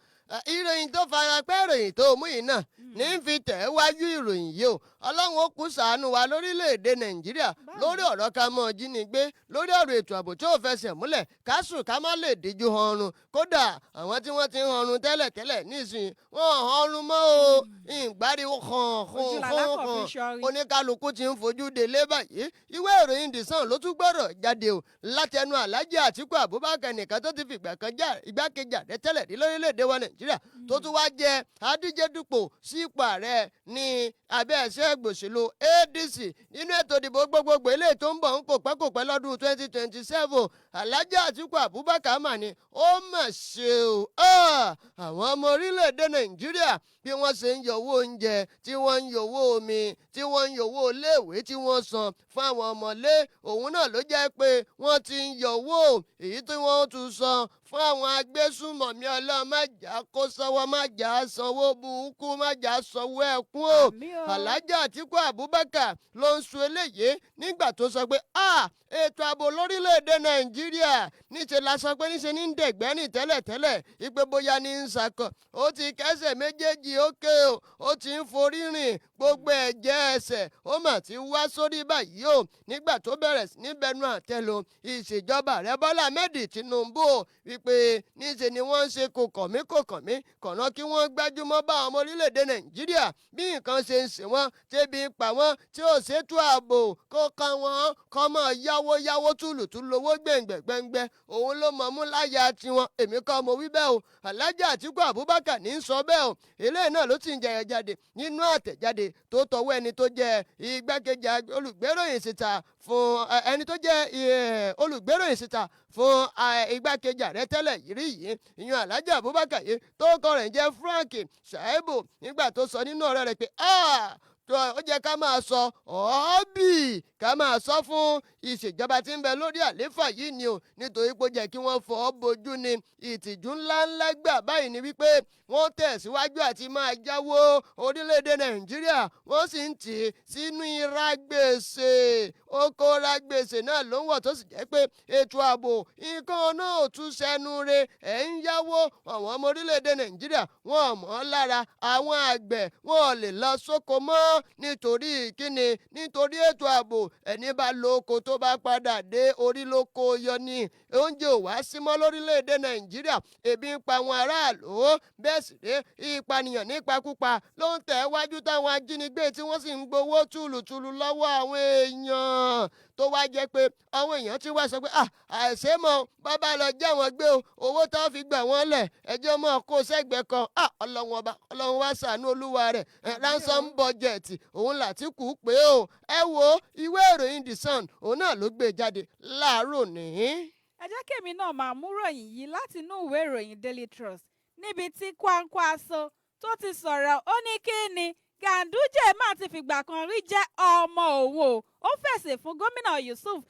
Ìròyìn tó fara pẹ́ ìròyìn tó mú yìí náà ní ń fi tẹ̀ wájú ìròyìn yìí o. Ọlọ́run ó kú ṣàánú wa lórílẹ̀‐èdè Nàìjíríà lórí ọ̀rọ̀ ká mọ́ jínigbé, lórí ọ̀rọ̀ ètò ààbò tí ò fẹsẹ̀ múlẹ̀, ká sùn ká má lè díjú hanrun. Kódà àwọn tí wọ́n ti ń hanrun tẹ́lẹ̀tẹ́lẹ̀, nísìnyí wọ́n hanrun mọ́ o. Ìgbáriwo hàn Ojú hàn làlákàn fi hàn ṣọrí. Oníkálukú ti ń fojú délé báyìí. Ìwé ìròyìn The Sun ló tún gbọ́rọ̀ jáde o látẹnu Alhaji Atiku Abubakar nìkan tó ti fìgbà kan já igbákejì ààrẹ tẹ́lẹ̀ rí lórílẹ̀‐èdè wa Nàìjíríà, tó tún wá jẹ adíje dupò sí ipò ààrẹ ní abẹ́ ẹ̀ṣẹ́ gbòṣèlú ADC nínú ètò ìdìbò gbogbogbò eléyìí tó ń bọ̀ ń kò pẹ́ kò pẹ́ lọ́dún 2027. Alhaji Atiku Abubakar mà ní ó mà ṣe o. Àwọn ọmọ orílẹ̀-èdè Nàìjíríà, bí wọ́n ṣe ń yọwọ́ oúnjẹ, tí wọ́n ń yọwọ́ omi, tí wọ́n ń yọwọ́ iléèwé tí wọ́n san fún àwọn ọmọlé, òun náà ló jẹ́ pé wọ́n ti ń yọwọ́ èyí tí wọ́n tún san fún àwọn agbésùnmọ̀mí. Ọlọ́run má jà kó sọ́wọ́, má jà sanwó burúkú, má jà sanwó ẹkún o. Àmín o. Alhaji Atiku Abubakar ló ń sọ eléyìí nígbà tó sọ pé ètò ààbò lórílẹ̀‐èdè Nàìjíríà, níṣẹ́ la sọ pé níṣẹ́ ní ń dẹ̀gbẹ́ ní tẹ́lẹ̀tẹ́lẹ̀, ìpè bóyá ní ń sakọ̀, ó ti kẹ́sẹ̀ méjèèjì ókè o, ó ti ń forí rìn. Gbogbo ẹ̀jẹ̀ ẹsẹ̀ ó mà ti wá sórí báyìí o, nígbà tó bẹ̀rẹ̀ sí ní bẹnu àtẹ́lu ìṣèjọba ààrẹ Bọ́lá Ahmed Tinubu o, wípé níṣe ni wọ́n ń ṣe kò kàn mí, kò kàn mí, kọ̀nà kí wọ́n gbájúmọ́ bá àwọn ọmọ orílẹ̀-èdè Nàìjíríà bí nǹkan ṣe ń ṣe wọ́n, tẹ́bi ń pa wọ́n, tí ò ṣètò ààbò kó kan wọ́n, kọ́ mọ́ yáwó yáwó túlùtúlù owó gbẹ̀ngbẹ̀ gbẹ̀ngbẹ̀ òun ló mọ̀ mú láyà tiwọn. Èmi kọ́ mo wí bẹ́ẹ̀ o, Alhaji Atiku Abubakar ní í sọ bẹ́ẹ̀ o. Eléyìí náà ló ti ń jẹyọ jáde nínú àtẹ̀jáde tó tọwọ́ ẹni tó jẹ́ igbákejì olùgbéròyìn síta fún ẹni tó jẹ́ olùgbéròyìn síta fún igbákejì ààrẹ tẹ́lẹ̀ rí yìí, ìyẹn Alhaji Abubakar yìí tó kọ rẹ̀ ń jẹ́ Frank Shaibu, nígbà tó sọ nínú ọ̀rọ̀ rẹ̀ pé ó jẹ́ ká máa sọ ọ́ọ́bì, ká máa sọ fún ìṣèjọba tí ń bẹ lórí àlééfà yìí ni o, nítorí pé ó jẹ́ kí wọ́n fọ́ bojú ni. Ìtìjú ńláńlá gbà báyìí ni wípé wọ́n tẹ̀síwájú àti máa jáwó orílẹ̀-èdè Nàìjíríà, wọ́n sì ń tì í sínú ìra gbèsè, oko ra gbèsè náà ló ń wọ̀, tó sì jẹ́ pé ètò ààbò nǹkan náà ò tún sẹ́nu re. Ẹ̀ ń yáwó àwọn ọmọ orílẹ̀-èdè Nàìjíríà, wọn ò mọ̀ lára àwọn àgbẹ̀, wọn ò lè lọ sóko mọ́ nítorí kíni? Nítorí ètò ààbò. Ẹni bá lo oko tó bá padà dé, orí ló kó yọ ní. Oúnjẹ ò wá sí mọ́ lórílẹ̀‐èdè Nàìjíríà, ebi ń pa àwọn aráàlú, bẹ́ẹ̀ sì ré ìpànìyàn nípakúpa ló ń tẹ̀ wájú, táwọn ajínigbé tí wọ́n sì ń gbowó tùlùtùlù lọ́wọ́ àwọn èèyàn, tó wá jẹ́ pé àwọn èèyàn ti wá sọ pé àìsè mọ́ bàbá lọ jẹ́ àwọn gbé o, owó tó fi gbà wọ́n lẹ̀ ẹjọ́ mọ́ kó sẹ́gbẹ̀ẹ́ kan. Ọlọ́run ọba, Ọlọ́run wá ṣàánú olúwa rẹ̀. Ransom budget òun l'Àtíkù pé o. Ẹ wo ìwé ìròyìn The Sun, òun náà ló gbé jáde láàárọ̀ ní. Ẹ jẹ́ kémi náà máa mú ròyìn yìí láti inú ìwé ìròyìn Daily Trust, níbi tí Kwankwaso tó ti sọ̀rọ̀. Ó ní kí ni Ganduje má ti fìgbà kan rí jẹ́ ọmọ òun o. Ó fèsì fún gómìnà Yusuf,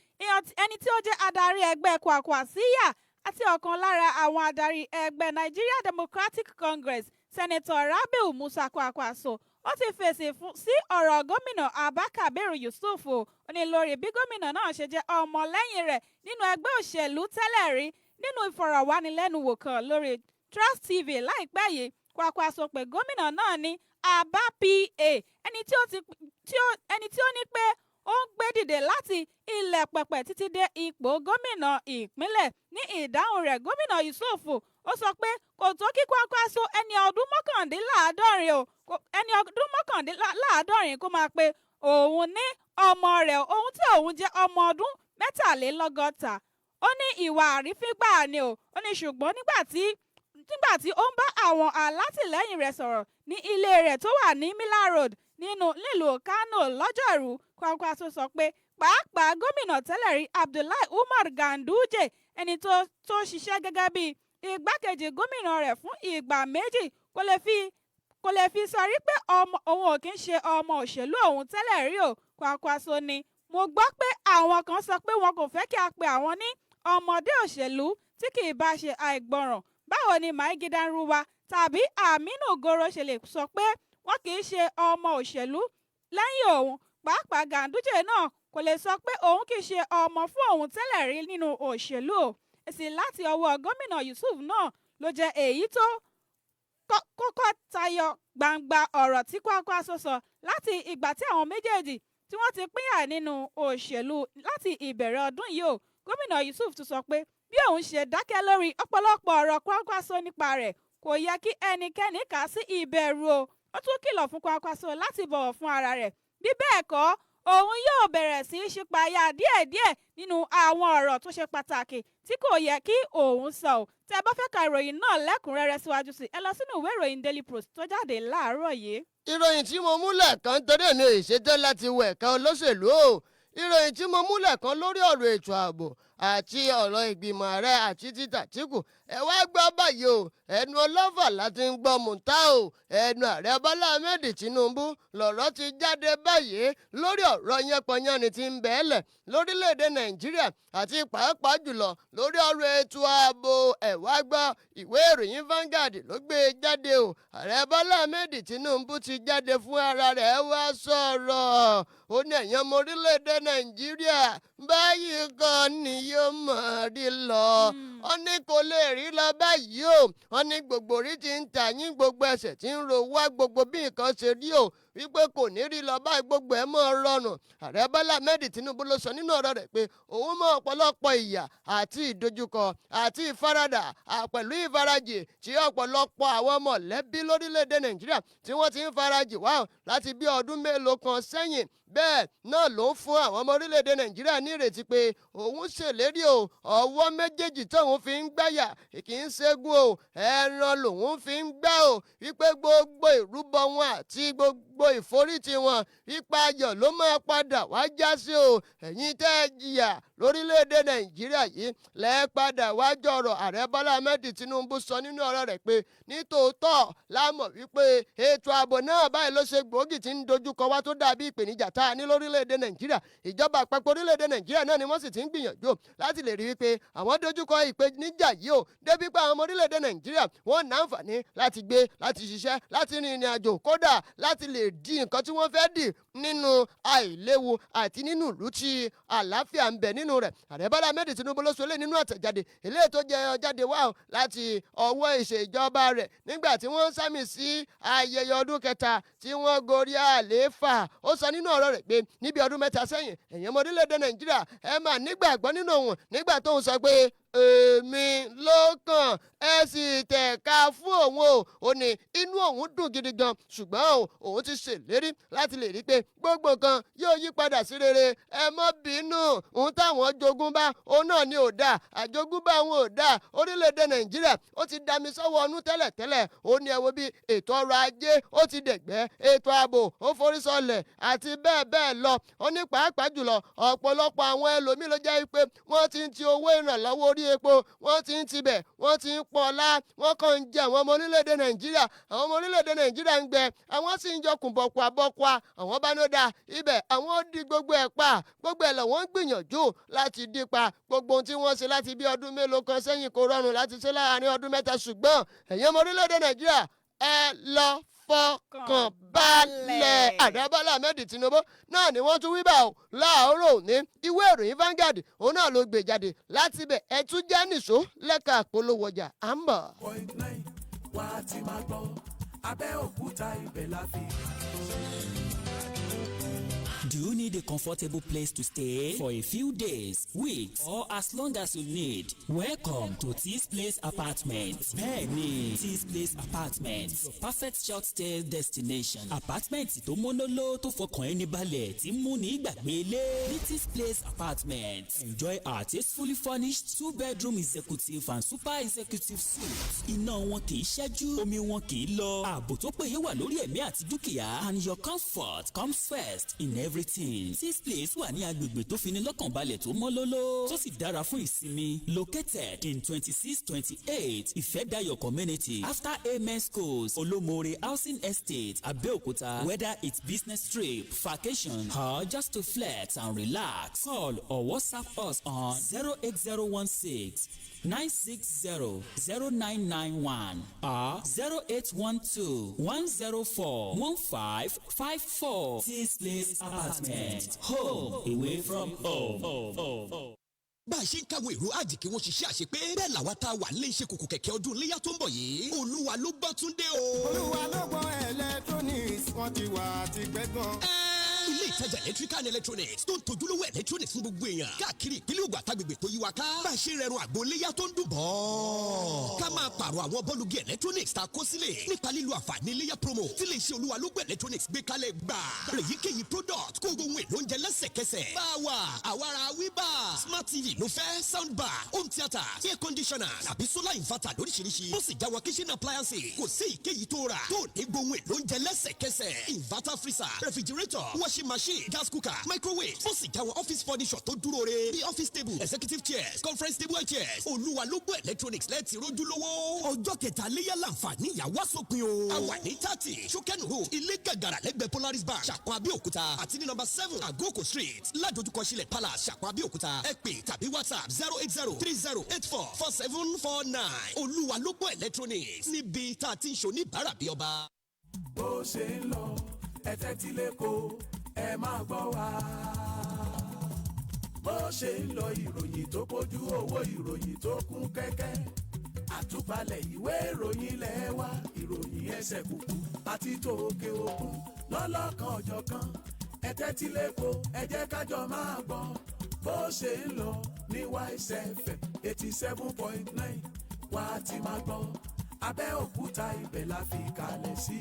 ẹni tí ó jẹ́ adarí ẹgbẹ́ Kwankwasiyya àti ọ̀kan lára àwọn adarí ẹgbẹ́ Nigeria Democratic Congress, Senator Rabiu Musa Kwankwaso. Ó ti fèsì sí ọ̀rọ̀ gómìnà Abba Kabir Yusuf o. Ó ní lórí bí gómìnà náà ṣe jẹ́ ọmọlẹ́yìn rẹ̀ nínú ẹgbẹ́ òṣèlú tẹ́lẹ̀ rí. Nínú ìfọ̀rọ̀wánilẹ́nuwò kan lórí Trust TV láìpẹ́ yìí, Kwankwaso pé gómìnà náà ní Abba PA, ẹni tí ó ní pé ó ń gbé dìde láti ilẹ̀ pẹ̀pẹ̀ títí dé ipò gómìnà ìpínlẹ̀. Ní ìdáhùn rẹ̀, gómìnà Yusuf ó sọ pé kò tó kí Kwankwaso, ẹni ọdún 79 o, ẹni ọdún 79, kó máa pe òun ní ọmọ rẹ̀, ohun tí òun jẹ́ ọmọ ọdún 63. Ó ní ìwà àrífín gbáà ni o. Ó ní ṣùgbọ́n nígbà tí ó ń bá àwọn alátìlẹ́yìn rẹ̀ sọ̀rọ̀ ní ilé rẹ̀ tó wà ní Miller Road nínú nílùú Kano lọ́jọ́rùú, Kwankwaso sọ pé pàápàá gómìnà tẹ́lẹ̀ rí Abdullahi Umar Ganduje, ẹni tó ṣiṣẹ́ gẹ́gẹ́ bí igbákejì gómìnà rẹ̀ fún ìgbà 2, kò lè fi sọrí pé ọmọ òun ò kí ń ṣe ọmọ òṣèlú òun tẹ́lẹ̀ rí o. Kwankwaso ni mo gbọ́ pé àwọn kan sọ pé wọn kò fẹ́ kí a pe àwọn ní ọmọdé òṣèlú tí kì í bá ṣe àìgbọràn. Báwo ni Maigida Ruwa tàbí Aminu Goro ṣe lè sọ pé wọn kì í ṣe ọmọ òṣèlú lẹ́yìn òun? Pàápàá Ganduje náà kò lè sọ pé òun kì í ṣe ọmọ fún òun tẹ́lẹ̀ rí nínú òṣèlú o. Èsì láti ọwọ́ gómìnà Yusuf náà ló jẹ́ èyí tó kọ́kọ́ tayọ gbangba ọ̀rọ̀ tí Kwankwaso sọ láti ìgbà tí àwọn méjèèjì tí wọ́n ti pínyà nínú òṣèlú láti ìbẹ̀rẹ̀ ọdún yìí o. Gómìnà Yusuf tún sọ pé bí òun ṣe dákẹ́ lórí ọ̀pọ̀lọpọ̀ ọ̀rọ̀ Kwankwaso nípa rẹ̀ kò yẹ kí ẹnikẹ́ni kà á sí ìbẹ̀rù o. Ó tún kìlọ̀ fún Kwankwaso láti bọ̀wọ̀ fún ara rẹ̀, bí bẹ́ẹ̀ kọ́, òun yóò bẹ̀rẹ̀ sí í ṣípayá díẹ̀díẹ̀ nínú àwọn ọ̀rọ̀ tó ṣe pàtàkì tí kò yẹ kí òun sọ ò. Tẹ́ ẹ bá fẹ́ ka ìròyìn náà lẹ́kùnrẹ́rẹ́ síwájú sí, ẹ lọ sínú ìwé ìròyìn Daily Post tó jáde láàárọ̀ yìí. Ìròyìn tí mo múlẹ̀ kan, torí èmi ò ṣetán láti wọ ẹ̀ka olóṣèlú o, ìròyìn tí mo múlẹ̀ kan lórí ọ̀rọ̀ ètò ààbò àti ọ̀rọ̀ ìgbìmọ̀ ààrẹ àti títà Àtíkù, ẹ wá gbọ́ báyìí o. Ẹnu ọlọ́fà láti ń gbọ́ mùtá o. Ẹnu ààrẹ Bọ́lá Ahmed Tinubu lọ̀rọ̀ ti jáde báyìí lórí ọ̀rọ̀ yánpọnyánni tí ń bẹ́ẹ̀lẹ̀ lórílẹ̀‐èdè Nàìjíríà àti pàápàá jùlọ lórí ọ̀rọ̀ ètò ààbò. Ẹ wá gbọ́, ìwé ìròyìn Vanguard ló gbé e jáde o. Ààrẹ Bọ́lá Ahmed Tinubu ti jáde fún ara rẹ̀ wá sọ̀rọ̀. Ó ní ẹ̀yàn ọmọ orílẹ̀‐èdè Nàìjíríà, báyìí kan ni yóò mọ̀ rí lọ. Ó ní kò lè rí lọ báyìí o. Ó ní gbogbo orí ti ń tà yín, gbogbo ẹsẹ̀ tí ń ro wá, gbogbo bí nǹkan ṣe rí o. Wípé kò ní rí lọ báyìí, gbogbo ẹ̀ mọ́ rọrùn. Ààrẹ Bọ́lá Ahmed Tinubu ló sọ nínú ọ̀rọ̀ rẹ̀ pé òun mọ ọ̀pọ̀lọpọ̀ ìyà àti ìdojúkọ àti ìfaradà pẹ̀lú ìfarajì tí ọ̀pọ̀lọpọ̀ àwọn mọ̀lẹ́bí lórílẹ̀‐èdè Nàìjíríà tí wọ́n ti ń farajì wá láti bí ọdún mélòó kan sẹ́yìn. Bẹ́ẹ̀ náà ló ń fún àwọn ọmọ orílẹ̀-èdè Nàìjíríà ní ìrètí pé òun ṣèlérí o, ọwọ́ méjèèjì tóun fi ń gbáyà kì í ṣẹ́gun o, ẹran lòun fi ń gbá o, wípé gbogbo ìrúbọ wọn àti gbogbo ìforítì wọn, wípé ayọ̀ ló máa padà wá já sí o. Ẹ̀yin tẹ́ ẹ jìyà lórílẹ̀-èdè Nàìjíríà yìí lẹ́ẹ̀ padà wá jọ̀rọ̀. Ààrẹ Bọ́lá Ahmed Tinubu sọ nínú ọ̀rọ̀ rẹ̀ pé nítòótọ́ la mọ̀ wípé ètò ààbò náà báyìí ló ṣe gbòógì tí ń dojúkọ wá, tó dàbí ìpèníjà tá a ní lórílẹ̀‐èdè Nàìjíríà. Ìjọba àpapọ̀ orílẹ̀‐èdè Nàìjíríà náà ni wọ́n sì ti ń gbìyànjú láti lè rí wípé àwọn dojúkọ ìpèníjà yìí o, débi pé àwọn ọmọ orílẹ̀‐èdè Nàìjíríà wọ́n ní àǹfààní láti gbé, láti ṣiṣẹ́, láti rin ìrìn àjò, kódà láti lè di nǹkan tí wọ́n fẹ́ dì nínú àìléwu àti nínú ìlú tí àlàáfíà ń bẹ nínú rẹ̀. Ààrẹ Bọ́lá Ahmed Tinubu ló sọ eléyìí nínú àtẹ̀jáde eléyìí tó jẹ jáde wá láti ọwọ́ ìṣèjọba rẹ̀ nígbà tí wọ́n ń sàmì sí ayẹyẹ ọdún kẹta tí wọ́n gorí àlééfà. Ó sọ nínú ọ̀rọ̀ rẹ̀ pé níbi ọdún 3 sẹ́yìn, ẹ̀yin ọmọ orílẹ̀-èdè Nàìjíríà, ẹ máa nígbàgbọ́ nínú òun nígbà tóun sọ pé èmi ló kàn, ẹ sì tẹ̀ka fún òun o. Ó ní inú òun dùn gidi gan, ṣùgbọ́n o, òun ti ṣèlérí láti lè rí pé gbogbo nǹkan yóò yí padà sí rere. Ẹ mọ́ bínú, òun táwọn jogún bá òun náà ni ò dáa, àjogúnbá òun ò dáa. Orílẹ̀-èdè Nàìjíríà ó ti dami sọ́wọ́ ọnú tẹ́lẹ̀tẹ́lẹ̀. Ó ní ẹ wo bí ètò ọrọ̀ ajé ó ti dẹ̀gbẹ́, ètò ààbò ó forí sọlẹ̀ àti bẹ́ẹ̀ bẹ́ẹ̀ lọ. Ó ní pàápàá jùlọ, ọ̀pọ̀lọpọ̀ àwọn ẹlòmíì ló jẹ́ pé wọ́n ti ń ti owó ìrànlọ́wọ́ orí epo, wọ́n ti ń tibẹ̀, wọ́n ti ń pọ̀lá, wọ́n kàn ń jẹ àwọn ọmọ orílẹ̀-èdè Nàìjíríà. Àwọn ọmọ orílẹ̀-èdè Nàìjíríà ń gbẹ, àwọn sì ń jọkùn bọ̀kùà bọ̀kùà. Àwọn bá ní ó dáa ibẹ̀, àwọn ó di gbogbo ẹ̀ pa, gbogbo ẹ̀ lọ́wọ́ ń gbìyànjú láti dí pa. Gbogbo ohun tí wọ́n ṣe láti bí ọdún mélòó kan sẹ́yìn kò rọrùn láti ṣe láàárín ọdún 3, ṣùgbọ́n ẹ̀yin ọmọ orílẹ̀-èdè Nàìjíríà, ẹ lọ fọkàn balẹ̀. Ààrẹ Bọ́lá Ahmed Tinubu náà ni wọ́n tún wí bá o láàárọ̀ òní. Ìwé ìròyìn Vanguard òun náà ló gbé jáde láti ibẹ̀. Ẹ tún jẹ́ nìṣó lẹ́ka àpolówó ọjà, à ń bọ̀. .9 wá ti máa gbọ́ Abẹ́òkúta, ibẹ̀ la fi. Do you need a comfortable place to stay for a few days, weeks, or as long as you need? Welcome to Tees Place Apartment. Bẹ́ẹ̀ni, Tees Place Apartment, your perfect short stay destination. Apartment tó mọ́nóló, tó fọkàn ẹni balẹ̀, tí mú ní gbàgbé ilé. Ní Tees Place Apartment, enjoy our tastefully furnished two bedroom executive and super executive suites. Iná wọn kì í ṣẹ́jú, omi wọn kì í lọ. Ààbò tó péye wà lórí ẹ̀mí àti dúkìá, and your comfort comes first in everything. Tees Place wà ní agbègbè tó fini lọ́kàn balẹ̀, tó mọ́ lóló, tó sì dára fún ìsinmi. Located in 26, 28 Ìfẹ́dayọ̀ Community, after Amen Schools, Olomore Housing Estate, Abeokuta. Whether it's business trip, vacation, or just to flex and relax, call or WhatsApp us on 08016 960 0991 or 0812 104 1554. Tees Place Apartment, home away from home. Bá a ṣe ń káwọn èrò àjì kí wọ́n ṣiṣẹ́ àṣepé, bẹ́ẹ̀ làwa tá a wà nílé iṣẹ́ kòkò kẹ̀kẹ́ ọdún iléyà tó ń bọ̀ yìí. Olúwa ló bá tún dé o. Olúwa ló gbọ́ electronics, wọ́n ti wà tipẹ́ gan. Ilé ìtajà electrical and electronics tó ń tojúlówó electronics fún gbogbo èèyàn káàkiri ìpínlẹ̀ Ògùn àtàgbègbè tó yí wa ká. Bá a ṣe rẹrun àgbo iléyà tó ń dùn bọ́, ká máa pààrọ̀ àwọn bọ́ọ̀lùgì electronics tá a kó sílẹ̀ nípa lílo àǹfààní iléyà promo tí lè ṣe Olúwa ló gbọ́ electronics gbé kalẹ̀ gbà. Èyíkéyìí product kó ohun èlò oúnjẹ lẹ́sẹ̀kẹsẹ̀. Báwa àwara wíbà smart TV ló fẹ́, sound bar, home theatre, air conditioner tàbí solar inverter lóríṣiríṣi, ó sì já wọn kitchen appliances, kò sí èyíkéyìí tó rà tó ní gbóhùn èlò oúnjẹ lẹ́sẹ̀kẹsẹ̀. Inverter, freezer, refrigerator, washing machine, gas cooker, microwave, ó sì já wọn office furniture tó dúró re bí office table, executive chairs, conference table and chairs. Olúwa ló gbọ́ electronics lẹ́ẹ̀tì rójúlówó. Ọjọ́ kẹta léyà láǹfààní ìyàwó àsopin o. A wà ní 30 Sókẹ́nù Road, Ilé Gàgàrà, lẹ́gbẹ̀ẹ́ Polaris Bank, Ṣàpọ̀n, Abẹ́òkúta, àti ní number 7 Àgókò Street, ládojúkọ Sílẹ̀ Palace, Ṣàpọ̀n, Abẹ́òkúta. Ẹ pè tàbí WhatsApp 08030844749. Olúwa ló gbọ́ electronics, níbi tá a ti ń ṣe oníbàárà bí ọba. Bó ṣe ń lọ, ẹ tẹ́tí lẹ́kọ̀ọ́, ẹ máa gbọ́ wa. Bó ṣe ń lọ, ìròyìn tó pójú owó, ìròyìn tó kún kẹ́kẹ́, àtúpalẹ̀ ìwé ìròyìn ilẹ̀ wa, ìròyìn ẹsẹ̀ kùkù àti tòkè òkun. Lọ́lọ́kan ọ̀jọ̀kan, ẹ tẹ́tí lẹ́kọ̀ọ́, ẹ jẹ́ kájọ máa gbọ́ bó ṣe ń lọ ní YSFM 87.9. Wá ti máa gbọ́ Abẹ́òkúta, ibẹ̀ la fi kalẹ̀ sí.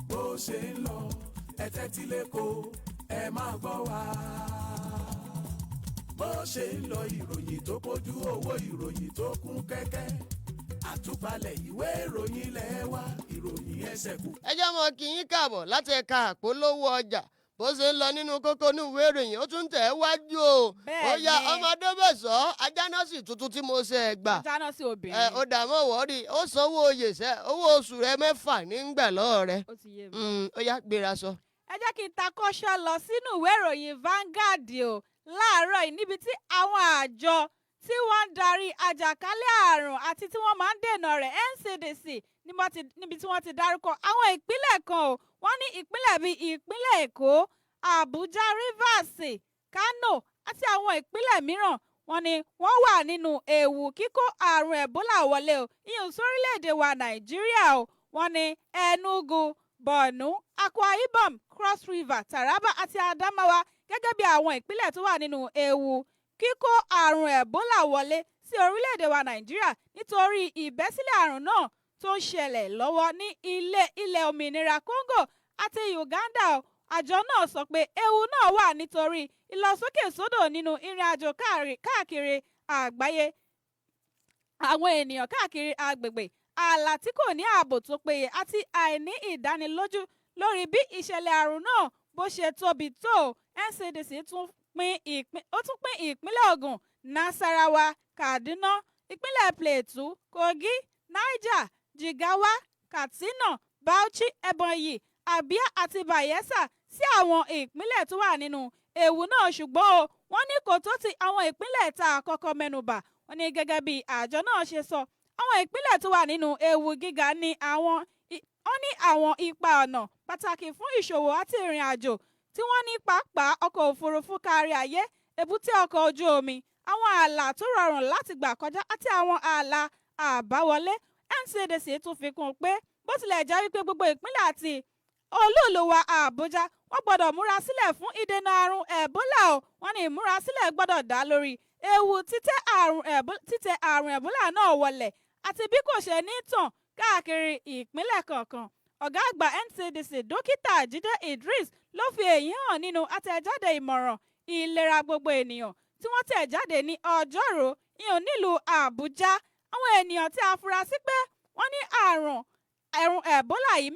Bó ṣe ń lọ, ẹ tẹ́tí lẹ́kọ̀ọ́, ẹ máa gbọ́ wá. Bó ṣe ń lọ, ìròyìn tó pójú owó, ìròyìn tó kún kẹ́kẹ́, àtúpalẹ̀ ìwé ìròyìn ilẹ̀ wa, ìròyìn ẹsẹ̀ kù. Ẹ jẹ́ mọ́ kí yín káàbọ̀ láti ẹ̀ka àpolówó ọjà. Bó ṣe ń lọ nínú kókó ní ìwé ìròyìn, ó tún tẹ̀ ẹ́ wájú o. Bẹ́ẹ̀ Ó yá. ni. Ọmọdé bẹ̀ sọ ajánásì tuntun tí mo ṣe ẹ̀ gbà. Jáná sí Ẹ obìnrin. ó dà mọ́ wọ́ọ́rì, ó sanwó oyè sẹ́, owó oṣù rẹ 6 nígbà lọ́ọ̀ rẹ. Ó ti yé mi. Ó yá, gbéra sọ. Ẹ jẹ́ kí n ta kọ́ṣọ́ lọ sínú ìwé ìròyìn Vanguard o láàárọ̀ yìí, níbi tí àwọn àjọ tí wọ́n ń darí àjàkálẹ̀ àrùn àti tí wọ́n máa ń dènà rẹ̀, NCDC, níbi tí wọ́n ti dárúkọ àwọn ìpínlẹ̀ kan o. Wọ́n ní ìpínlẹ̀ bíi ìpínlẹ̀ Èkó, Àbújá, Rivers, Kano àti àwọn ìpínlẹ̀ mìíràn, wọ́n ní wọ́n wà nínú ewu kíkó àrùn Ebola wọlé o, ìyẹn sórílẹ̀-èdè wa Nàìjíríà o. Wọ́n ní Enugu, Borno, Akwa Ibom, Cross River, Taraba àti Adamawa gẹ́gẹ́ bí àwọn ìpínlẹ̀ tó wà nínú ewu kíkó àrùn Ebola wọlé sí orílẹ̀-èdè wa Nàìjíríà, nítorí ìbẹ́sílẹ̀ àrùn náà tó ń ṣẹlẹ̀ lọ́wọ́ ní ilẹ̀ òmìnira Congo àti Uganda o. Àjọ náà sọ pé ewu náà wà nítorí ìlọsókèsódò nínú ìrìn àjò káàkiri àgbáyé àwọn ènìyàn káàkiri agbègbè ààlà tí kò ní ààbò tó péye àti àìní ìdánilójú lórí bí ìṣẹ̀lẹ̀ àrùn náà bó ṣe tóbi tó. NCDC tún pín ìpín ó tún pín ìpínlẹ̀ Ògùn, Nasarawa, Kaduna, ìpínlẹ̀ Plateau, Kogi, Niger, Jigawa, Katsina, Bauchi, Ebonyi, Abia àti Bayelsa sí àwọn ìpínlẹ̀ tó wà nínú ewu náà. Ṣùgbọ́n o, wọ́n ní kò tó ti àwọn ìpínlẹ̀ tá a kọ́kọ́ mẹ́nubà. Wọ́n ní gẹ́gẹ́ bí àjọ náà ṣe sọ, àwọn ìpínlẹ̀ tó wà nínú ewu gíga ní àwọn wọ́n ní àwọn ipa ọ̀nà pàtàkì fún ìṣòwò àti ìrìn àjò, tí wọ́n ní pàápàá ọkọ̀ òfurufú kárí ayé, èbúté ọkọ̀ ojú omi, àwọn ààlà tó rọrùn láti gbà kọjá àti àwọn ààlà àbáwọlé. NCDC tún fi kún un pé bó tilẹ̀ jẹ́ wípé gbogbo ìpínlẹ̀ àti olúùlú wa Àbújá, wọ́n gbọ́dọ̀ múra sílẹ̀ fún ìdènà àrùn Ẹ̀bólà o, wọ́n ní ìmúrasílẹ̀ gbọ́dọ̀ dá lórí ewu títẹ àrùn Ẹ̀bólà náà wọlẹ̀ àti bí kò ṣe ní tàn káàkiri ìpínlẹ̀ kọ̀ọ̀kan. Ọ̀gá àgbà NCDC, Dókítà Jídé Idris, ló fi èyí hàn nínú àtẹ̀jáde ìmọ̀ràn ìlera gbogbo ènìyàn tí wọ́n tẹ̀ jáde ní Ọjọ́rùú ìhùn nílùú Àbújá. Àwọn ènìyàn tí a fura sí pé wọ́n ní àrùn Ẹ̀bólà yìí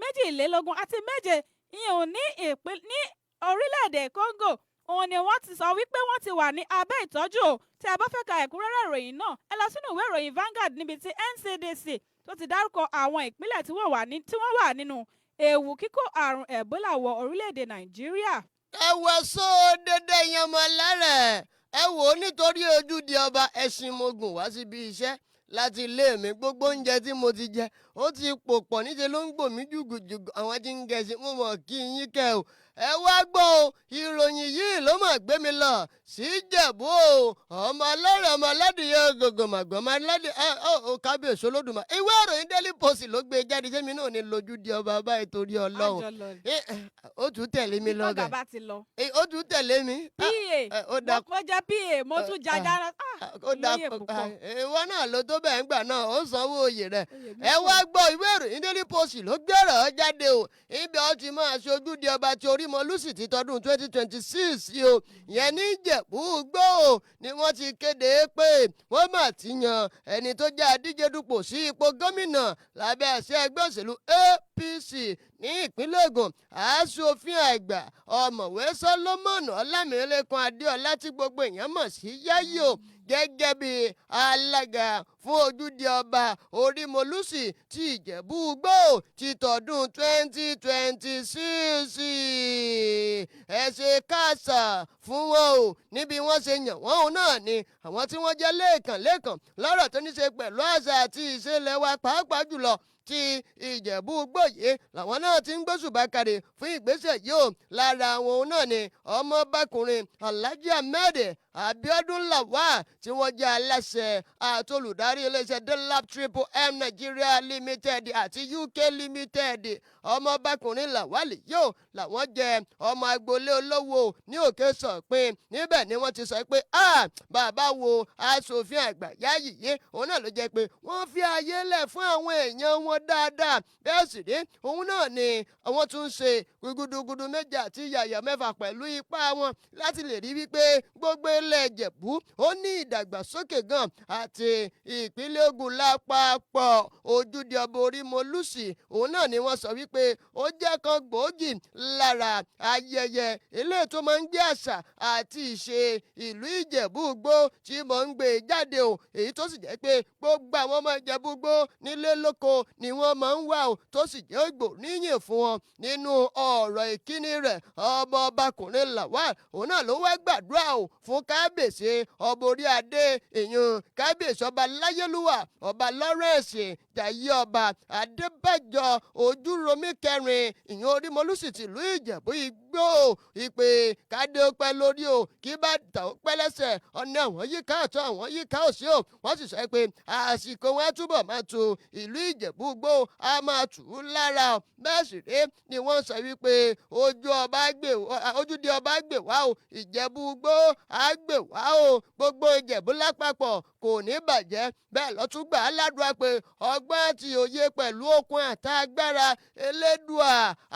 72 ìhùn ní orílẹ̀-èdè Congo, òun ni wọ́n ti sọ wípé wọ́n ti wà ní abẹ́ ìtọ́jú o. Tí ẹ bá fẹ́ ka ẹ̀kúnrẹ́rẹ́ ìròyìn náà, ẹ lọ sínú ìwé ìròyìn Vanguard, níbi tí NCDC tó ti dárúkọ àwọn ìpínlẹ̀ tí wọ́n wà nínú ewu kíkó àrùn Ẹ̀bólà wọ orílẹ̀-èdè Nàìjíríà. Ẹ wọ só dédé yan ọmọ lẹ́rẹ̀, ẹ wò ó, nítorí ojúde ọba ẹṣin mo gùn wá síbi iṣẹ́ láti ilé mi. Gbogbo oúnjẹ tí mo ti jẹ, ó ti pò pọ̀, níṣẹ́ ló ń gbò mí jùgùjùgù. Àwọn tí ń gẹ̀ẹ́sì, mo mọ̀ kí yín kẹ́ o. Ẹ wá gbọ́ o, ìròyìn yìí ló mọ̀ gbé mi lọ sí Ìjẹ̀bú o. Ọmọ ọlọ́rẹ̀, ọmọ aládìyẹ gògòmàgbọ́n aládìyẹ ẹ ọ kábíyèsí Olódùmarè. Ìwé ìròyìn Daily Post ló gbé jáde. Sẹ́mi náà ní lójúde ọba báyìí torí Ọlọ́run? Àjọ lọ ni. Ó tún tẹ̀lé mi Bí lọ tọ́gà bẹ̀. bá ti lọ. Ó tún tẹ̀lé mi. Pa Ó da. Mo jẹ pa, mo tún jajara. Ó da. Lóye púpọ̀. Ìwọ náà ló tó bẹ́ẹ̀ ń gbà náà, ó sanwó oyè rẹ̀. Oyè mi Ẹ pọ̀. wá gbọ́, ìwé ìròyìn Daily Post ló gbẹ̀rọ̀ jáde o. Ibi ó ti máa ṣojú di ọba tí Orímọlúsì ti tọdún 2026 yìí o, ìyẹn ní Ìjẹ̀bú Igbó o, ni wọ́n ti kéde pé wọ́n mà ti yan ẹni tó jẹ́ adíje dupò sí ipò gómìnà lábẹ́ àṣẹ ẹgbẹ́ òṣèlú APC ní ìpínlẹ̀ Ògùn, aṣòfin àgbà Ọ̀mọ̀wé Solomon Ọlámilẹ́kan Adéọlá, tí gbogbo èèyàn mọ̀ sí Yáyí o, gẹ́gẹ́ bí alága fún ojúde ọba Orímọlúsì ti Ìjẹ̀bú Igbó ti tọdún 2026. Ẹ ṣe káàsà fún wọn o. Níbi wọ́n ṣe yàn wọ́n òun náà ni àwọn tí wọ́n jẹ́ lẹ́ẹ̀kan lẹ́ẹ̀kan lọ́rọ̀ tó ní ṣe pẹ̀lú àṣà àti ìṣẹ̀lẹ̀ wa, pàápàá jùlọ Ti Ìjẹ̀bú Gbòye làwọn náà ti ń gbóṣùbà káre fún ìgbésẹ̀ yìí o. Lára àwọn òun náà ni ọmọbákùnrin Alhaji Ahmed Abiodun Lawal, tí wọ́n jẹ́ aláṣẹ àti olùdarí iléeṣẹ́ Delap Triple M Nigeria Limited àti UK Limited. Ọmọbákùnrin Lawal yóò làwọn jẹ́ ọmọ agboolé olówó ní Òkè Sọ̀pin. Níbẹ̀ ni wọ́n ti sọ pé, ah, bàbá wo aṣòfin àgbà Yáyì yìí, òun náà ló jẹ́ pé wọ́n fi ààyè lẹ̀ fún àwọn èèyàn wọn dáadáa. Bẹ́ẹ̀ sì rí, òun náà ni àwọn tún ń ṣe gudugudu méje àti yàyà mẹ́fà pẹ̀lú ipá wọn láti lè rí wípé gbogbo ilẹ̀ Ìjẹ̀bú ó ní ìdàgbàsókè gan àti ìpínlẹ̀ Ògùn lápapọ̀. Ojúde ọba Orímọlúsì, òun náà ni wọ́n sọ wípé ó jẹ́ kan gbòógì lára ayẹyẹ eléyìí tó máa ń gbé àṣà àti ìṣe ìlú Ìjẹ̀bú Igbó tí mò ń gbé jáde o, èyí tó sì jẹ́ pé gbogbo àwọn ọmọ Ìjẹ̀bú Igbó nílé lóko ni wọ́n máa ń wà o, tó sì jẹ́ gbòríyìn fún wọn. Nínú ọ̀rọ̀ ìkíni rẹ̀, ọmọ ọbakùnrin Lawal, òun náà ló wá gbàdúrà o fún kábíyèsí ọba orí adé, ìyún kábíyèsí ọba láyélúwà, ọba Lawrence Jayé, ọba Adébájọ Ojúromi kẹrin, ìyún Orímọlúsì tìlú Ìjẹ̀bú Igbó, ìpè kádé ó pẹ́ lórí o, kí bàtà ó pẹ́ lẹ́sẹ̀, ọ̀nà àwọn yíká ọ̀tún, àwọn yíká òsì o. Wọ́n sì sọ pé àsìkò wọn á túbọ̀ máa tu ìlú Ìjẹ̀bú Igbó, á máa tù ú lára o. Bẹ́ẹ̀ sì rèé ni wọ́n sọ wípé ojú ọba gbè, ojúde ọba gbè wá o, Ìjẹ̀bú Igbó á gbè wá o, gbogbo Ìjẹ̀bú lápapọ̀ kò ní bàjẹ́. Bẹ́ẹ̀ lọ́tún gbà á ládùúgbà pé ọgbọ́n àti òye pẹ̀lú okun àtàgbára Elédùà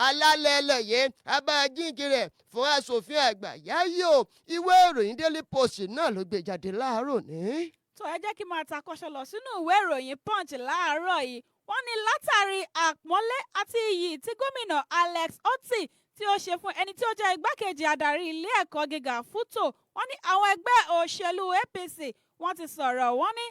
alálẹ̀ ẹlẹ́yẹ abájíǹkì rẹ̀ fún aṣòfin àgbà Yáyí o. Ìwé ìròyìn Daily Post náà ló gbé jáde láàárọ̀ ní. Tó ẹ jẹ́ kí n máa takọ́ṣọ́ lọ sínú ìwé ìròyìn Punch láàárọ̀ yìí. Wọ́n ní látàrí àpọ́nlé àti iyì tí gómìnà Alex Otti tí ó ṣe fún ẹni tí ó jẹ́ igbákejì adarí ilé ẹ̀kọ́ gíga FUTO, wọ́n ní àwọn ẹgbẹ́ òṣèlú APC wọ́n ti sọ̀rọ̀. Wọ́n ní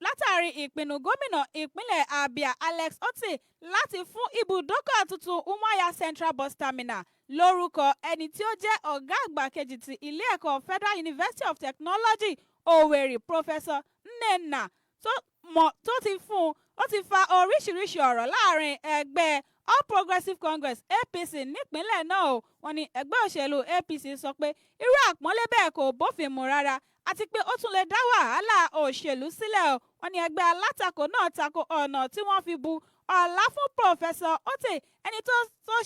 látàrí ìpinnu gómìnà ìpínlẹ̀ Abia Alex Otti láti fún ibùdókọ̀ tuntun Umuahia Central Bus Terminal lórúkọ ẹni tí ó jẹ́ ọ̀gá àgbà kejì ti ilé ẹ̀kọ́ Federal University of Technology Owerri, Professor Nnenna, tó mọ̀ tó ti fún un, ó ti fa oríṣiríṣi ọ̀rọ̀ láàrin ẹgbẹ́ All Progressives Congress, APC, nípínlẹ̀ náà o. Wọ́n ní ẹgbẹ́ òṣèlú APC sọ pé irú àpọ́nlé bẹ́ẹ̀ kò bófin mu rárá àti pé ó tún lè dá wàhálà òṣèlú sílẹ̀ o. Wọ́n ní ẹgbẹ́ alátakò náà tako ọ̀nà tí wọ́n fi bu ọlá fún Professor Otti, ẹni tó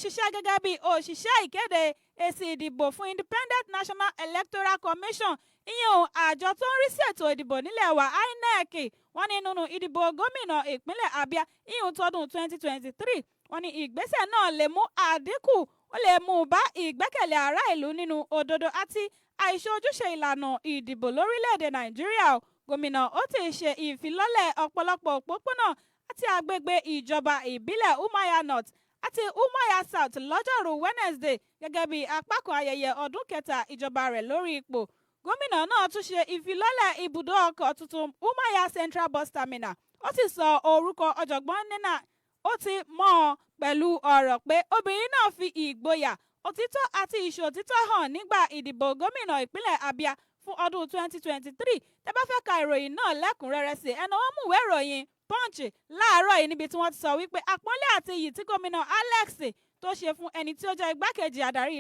ṣiṣẹ́ gẹ́gẹ́ bí òṣìṣẹ́ ìkéde èsì ìdìbò fún Independent National Electoral Commission, ìyẹn o àjọ tó ń rí sí ètò ìdìbò nílẹ̀ wa, INEC. Wọ́n ní nínú ìdìbò gómìnà ìpínlẹ̀ Abia, ìyẹn tọdún 2023, wọ́n ní ìgbésẹ̀ náà lè mú àdínkù, ó lè mú bá ìgbẹ́kẹ̀lé ará ìlú nínú òdodo àti àìṣe ìlànà ìdìbò lórílẹ̀‐èdè Nàìjíríà o. Gómìnà Otti ṣe ìfilọ́lẹ̀ ọ̀pọ̀lọpọ̀ òpópónà àti agbègbè ìjọba ìbílẹ̀ Umuahia North àti Umuahia South lọ́jọ́rú Wednesday gẹ́gẹ́ bí apá kan ayẹyẹ ọdún kẹta ìjọba rẹ̀ lórí ipò. Gómìnà náà tún ṣe ìfilọ́lẹ̀ ibùdó ọkọ̀ tuntun Umuahia Central Bus Terminal. Ó sì sọ orúkọ ọ̀jọ̀gbọ́n Nnenna ó ti mọ̀ ọ́n pẹ̀lú ọ̀rọ̀ pé obìnrin náà fi ìgboyà, òtítọ́ àti ìṣòtítọ́ hàn nígbà ìdìbò gómìnà ìpínlẹ̀ Abia fún ọdún 2023. Tẹ́ bá fẹ́ ka ìròyìn náà lẹ́kùnrẹ́rẹ́ sí, ẹnu wọn mú ìwé ìròyìn Punch láàárọ̀ yìí, níbi tí wọ́n ti sọ wípé àpọ́nlé àti iyì tí gómìnà Alex tó ṣe fún ẹni tí ó jẹ́ igbákejì adarí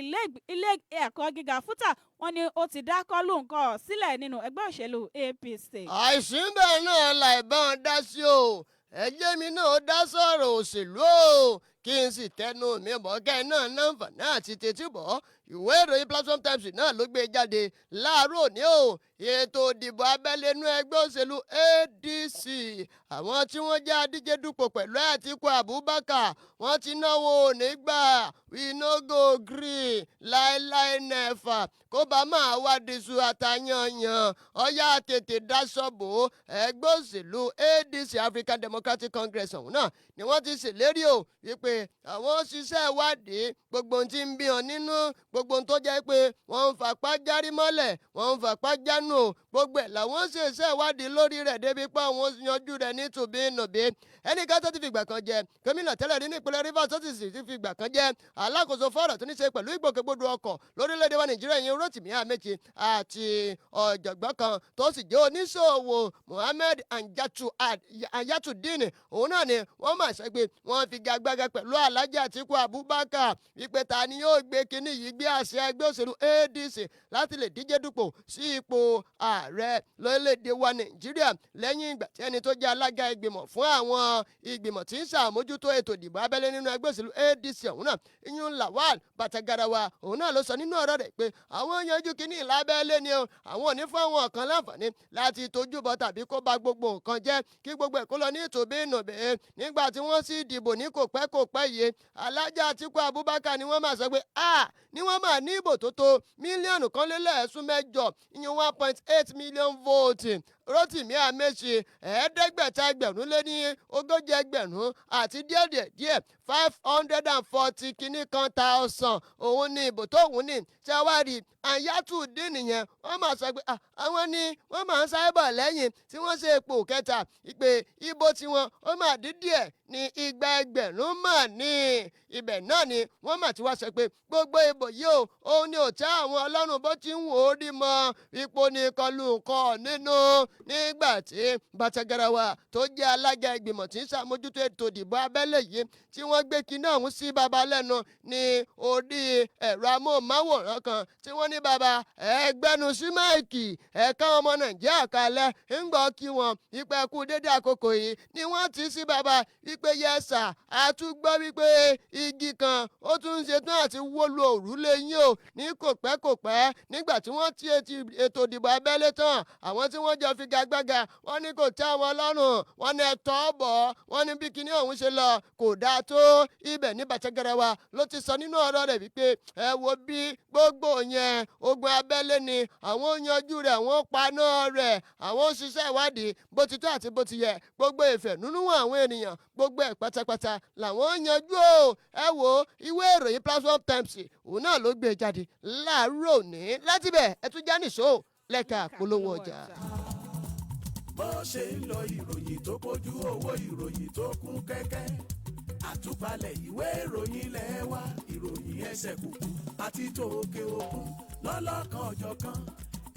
ilé ẹ̀kọ́ gíga FUTA, wọ́n ní ó ti dá kọ́lù nǹkan sílẹ̀ nínú ẹgbẹ́ òṣèlú APC. Àìsí bẹ́ẹ̀ náà láì bá wọn dá sí o. Ẹjẹ́ mi náà dá sọ̀rọ̀ òṣèlú o, kí n sì tẹnu mi bọ̀, kẹ́ ẹ náà náǹfààní àti tètè bọ̀. Ìwé ìròyìn Platform Times náà ló gbé jáde láàárọ̀ òní o. Ètò ìdìbò abẹ́lé inú ẹgbẹ́ òṣèlú ADC, àwọn tí wọ́n jẹ́ adíje dupò pẹ̀lú Àtíkù Abubakar, wọ́n ti náwó nígbà, "We no go gree láéláé, never." Kó bá máa wá diṣu àtàyànyàn, ọ̀yá tètè dáṣọ bò ó. Ẹgbẹ́ òṣèlú ADC, African Democratic Congress, ọ̀hún náà ni wọ́n ti ṣèlérí o wípé àwọn ṣiṣẹ́ ìwádìí gbogbo ohun tí ń bí wọn nínú, gbogbo ohun tó jẹ́ pé wọ́n ń fapá járí mọ́lẹ̀, wọ́n ń fapá jánu o. Gbogbo ẹ̀ làwọn ṣe iṣẹ́ ìwádìí lórí rẹ̀ débi pé àwọn yanjú rẹ̀ ní tùbí-nùbí. Ẹnìkan tó ti fìgbà kan jẹ gómìnà tẹ́lẹ̀ rí ní ìpínlẹ̀ Rivers, tó sì ti fìgbà kan jẹ alákòóso fọ́rọ̀ tó ní ṣe pẹ̀lú ìgbòkègbodò ọkọ̀ lórílẹ̀‐èdè wa Nàìjíríà yẹn, Rotimi Amechi, àti ọ̀jọ̀gbọ́n kan tó sì jẹ́ oníṣòwò, Muhammed Anjatudeen, òun náà ni wọ́n máa ṣe pé wọ́n fi gagbága pẹ̀lú Alhaji Atiku Abubakar wípé ta ni yóò gbé kinní yìí, gbé àṣẹ ẹgbẹ́ òṣèlú ADC láti lè díje dupò sí ipò ààrẹ lórílẹ̀‐èdè wa Nàìjíríà, lẹ́yìn ìgbà tí ẹni tó jẹ́ alága ìgbìmọ̀ fún àwọn ìgbìmọ̀ tí ń ṣàmójútó ètò ìdìbò abẹ́lé nínú ẹgbẹ́ òṣèlú ADC ọ̀hún náà, ìyún Lawal Batagarawa, òun náà ló sọ nínú ọ̀rọ̀ rẹ̀ pé àwọn yanjú kínní lábẹ́lé ni o, àwọn ò ní fún àwọn kan láǹfààní láti tójú bọ tàbí kó ba gbogbo nǹkan jẹ́, kí gbogbo ẹ̀ kó lọ ní ìtòbí-ìnùbí. Nígbà tí wọ́n sì dìbò ní kò pẹ́ kò pẹ́ yìí, Alhaji Atiku Abubakar ni wọ́n máa sọ pé a ní wọ́n máa ní ìbò tó tó 1.8 mílíọ̀nù, ìyẹn 1.8 million vote. Rotimi Amechi, 4,540 àti díẹ̀ díẹ̀ díẹ̀, 540 kìíní kan thousand, òun ní ìbò tó òun ní. Ṣàwárí Anyatúndín nìyẹn, wọ́n máa sọ pé àwọn ni wọ́n máa ń sábà lẹ́yìn tí wọ́n ṣe ipò kẹta, ìpè ìbò tiwọn ó máa dín díẹ̀ ní 200 mà ní. Ibẹ̀ náà ni wọ́n mà ti wá sọ pé gbogbo ìbò yìí o, òun ni ò tẹ́ àwọn ọlọ́run bó ti ń wò ó rí mọ́ ipò ní kọlu nǹkan nínú. Nígbà tí Batagarawa tó jẹ́ alága ìgbìmọ̀ tí ń ṣàmójútó ètò ìdìbò abẹ́lé yìí, tí wọ́n gbé kinní ọ̀hún sí baba lẹ́nu ní orí ẹ̀rọ amóhùnmáwòrán kan, tí wọ́n ní, "Baba, ẹgbẹ́nu sí mic, ẹ̀ka ọmọ Nàìjíríà kalẹ̀," ń gbọ́ kí wọn ipa ẹ̀kú dédé àkókò yìí ni wọ́n ti sí baba wípé, "Yes sir, àtúgbọ́ wípé igi kan ó tún ń ṣetán àti wó lu òrùlé yín o ní kò pẹ́ kò pẹ́." Nígbà tí wọ́n ti ètò ìdìbò abẹ́lé tán, àwọn tí wọ́n jọ figagbága, wọ́n ní kò tẹ́ àwọn lọ́rùn, wọ́n ní ẹ̀tọ́ bọ̀, wọ́n ní bí kinní ọ̀hún ṣe lọ kò dáa tó. Ibẹ̀ ní Batagarawa ló ti sọ nínú ọ̀rọ̀ rẹ̀ wípé ẹ wo bí gbogbo yẹn, ogun abẹ́lé ni, àwọn ò yanjú rẹ̀, àwọn paná rẹ̀, àwọn ò ṣiṣẹ́ ìwádìí bó ti tó àti bó ti yẹ, gbogbo ìfẹ̀núnúhàn àwọn ènìyàn, gbogbo ẹ̀ pátápátá làwọn yanjú o. Ẹ wo ìwé ìròyìn Platform Times, òun náà ló gbé jáde láàárọ̀ òní. Láti bẹ̀, ẹ tún já nìṣó lẹ́ka polówó ọjà. Bó ṣe ń lọ, ìròyìn tó kojú owó, ìròyìn tó kún kẹ́kẹ́, àtúpalẹ̀ ìwé ìròyìn ilẹ̀ wa, ìròyìn ẹsẹ̀ kùkù àti tòkè òkun lọ́lọ́kan ọ̀jọ̀kan.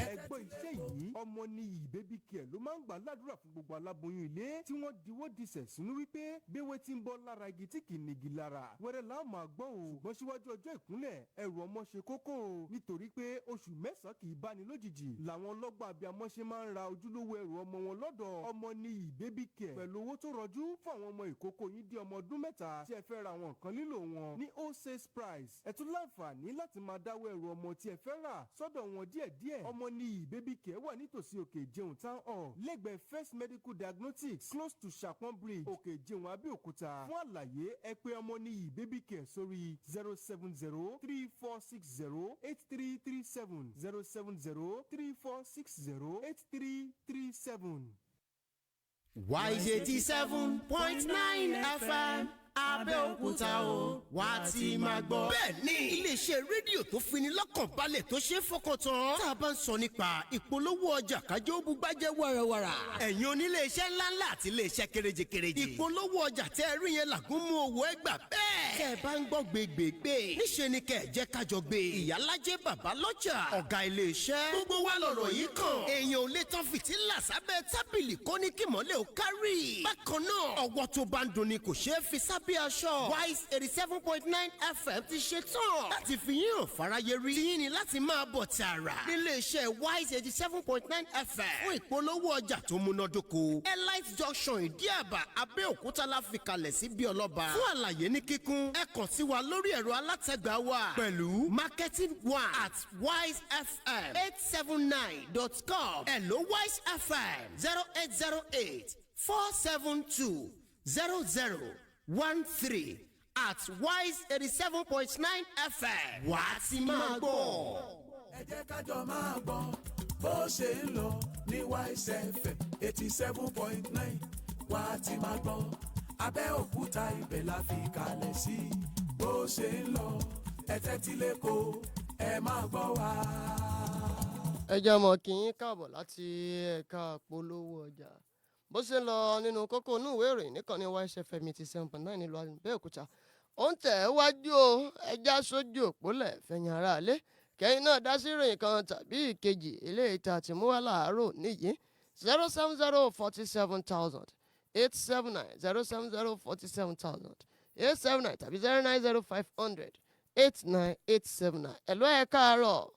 Ẹgbọ́n iṣẹ́ yìí, Ọmọ Nìyí Baby Care ló máa ń gbà ládùúrà fún gbogbo aláboyún ilé tí wọ́n diwọ́ disẹ̀ sínú wípé béwé tí ń bọ́ lára igi tí kì í nigi lára wẹ́rẹ́ la ó máa gbọ́ o. Ṣùgbọ́n síwájú ọjọ́ ìkúnlẹ̀, ẹrù ọmọ ṣe kókó o, nítorí pé oṣù 9 kì í báni lójijì. Làwọn ọlọ́gbọ́n abiyamọ ṣe máa ń ra ojúlówó ẹrù ọmọ wọn lọ́dọ̀ Ọmọ Nìyí Baby Care pẹ̀lú owó tó rọjú fún àwọn ọmọ ìkókó yín dé ọmọ ọdún 3 tí ẹ fẹ́ ra àwọn nǹkan lílò wọn ní wholesale price. Ẹ tún láǹfààní láti máa dáwọ́ ẹrù ọmọ tí ẹ fẹ́ rà sọ́dọ̀ wọn díẹ̀díẹ̀. Ọmọ Nìyí Baby Care wà nítòsí Òkè Ìjẹun Town Hall, lẹ́gbẹ̀ẹ́ First Medical Diagnostics, close to Chapon Bridge, Òkè Ìjẹun, Abẹ́òkúta. Fún àlàyé, ẹ pè Ọmọ Nìyí Baby Care sórí 07034608337, 07034608337. Wise 87.9 FM Abẹ́òkúta o, wá ti máa gbọ́. Bẹ́ẹ̀ni, iléeṣẹ́ rédíò tó fini lọ́kàn balẹ̀, tó ṣe é fọkàn tán. Tá a bá ń sọ nípa ìpolówó ọjà, kájọ ó bugbájẹ́ wàràwàrà. Ẹ̀yin oníléeṣẹ́ ńláńlá àti iléeṣẹ́ kéréje-kéréje. Ìpolówó ọjà tẹ́ ẹ rí yẹn làgún mú owó ẹgbà bẹ́ẹ̀. Tẹ́ ẹ bá ń gbọ́ gbégbégbé, níṣe ni kẹ́ ẹ jẹ́ kájọ gbé. Ìyálájẹ́, bàbá lọ́jà, ọ̀gá iléeṣẹ́. Gbogbo wa lọ̀rọ̀ yìí kàn. Èèyàn ò lè tan fìtílà sábẹ́ tábìlì kó ní kímọ́lẹ̀ ó kárì. Bákan náà, ọwọ́ tó bá ń dunni kò ṣeé fi sábẹ́ aṣọ. Wise 87.9 FM ti ṣe tán láti fi yín hàn fáráyé rí. Tiyín ni láti máa bọ̀ tààrà nílé iṣẹ́ Wise 87.9 FM fún ìpolówó ọjà tó múnádóko. Elite Junction, Ìdíàbà, Abẹ́òkúta la fi kalẹ̀ sí bí ọlọ́ba. Fún àlàyé ní kíkún, ẹ kàn sí wa lórí ẹ̀rọ alátagbà wa pẹ̀lú marketing1@wisefm879.com. Hello Wise FM, 08084720013 at Wise 87.9 FM. Wà á ti máa gbọ́. Ẹ jẹ́ ká jọ máa gbọ́ bó ṣe ń lọ ní Wise FM 87.9. Wà á ti máa gbọ́, Abẹ́òkúta, ibẹ̀ la fi kalẹ̀ sí. Bó ṣe ń lọ, ẹ tẹ́tí lẹ́kọ̀ọ́, ẹ máa gbọ́ wá. Ẹ jẹ́ mọ̀ kí yín káàbọ̀ láti ẹ̀ka polówó ọjà. Bó ṣe ń lọ nínú kókó inú ìwé ìròyìn níkànnì YSFM 87.9 nílùú Abẹ́òkúta, ó ń tẹ̀ ẹ́ wájú o. Ẹja sójú òpólẹ̀ fẹ̀yìn aráalé, kẹ́yìn náà dá sí ìròyìn kan tàbí ìkejì eléyìí tá a ti mú wá láàárọ̀ níyì. 070 47 879, 070 47 879 tàbí 090 500 89879. Ẹ̀lú, ẹ̀ káàárọ̀.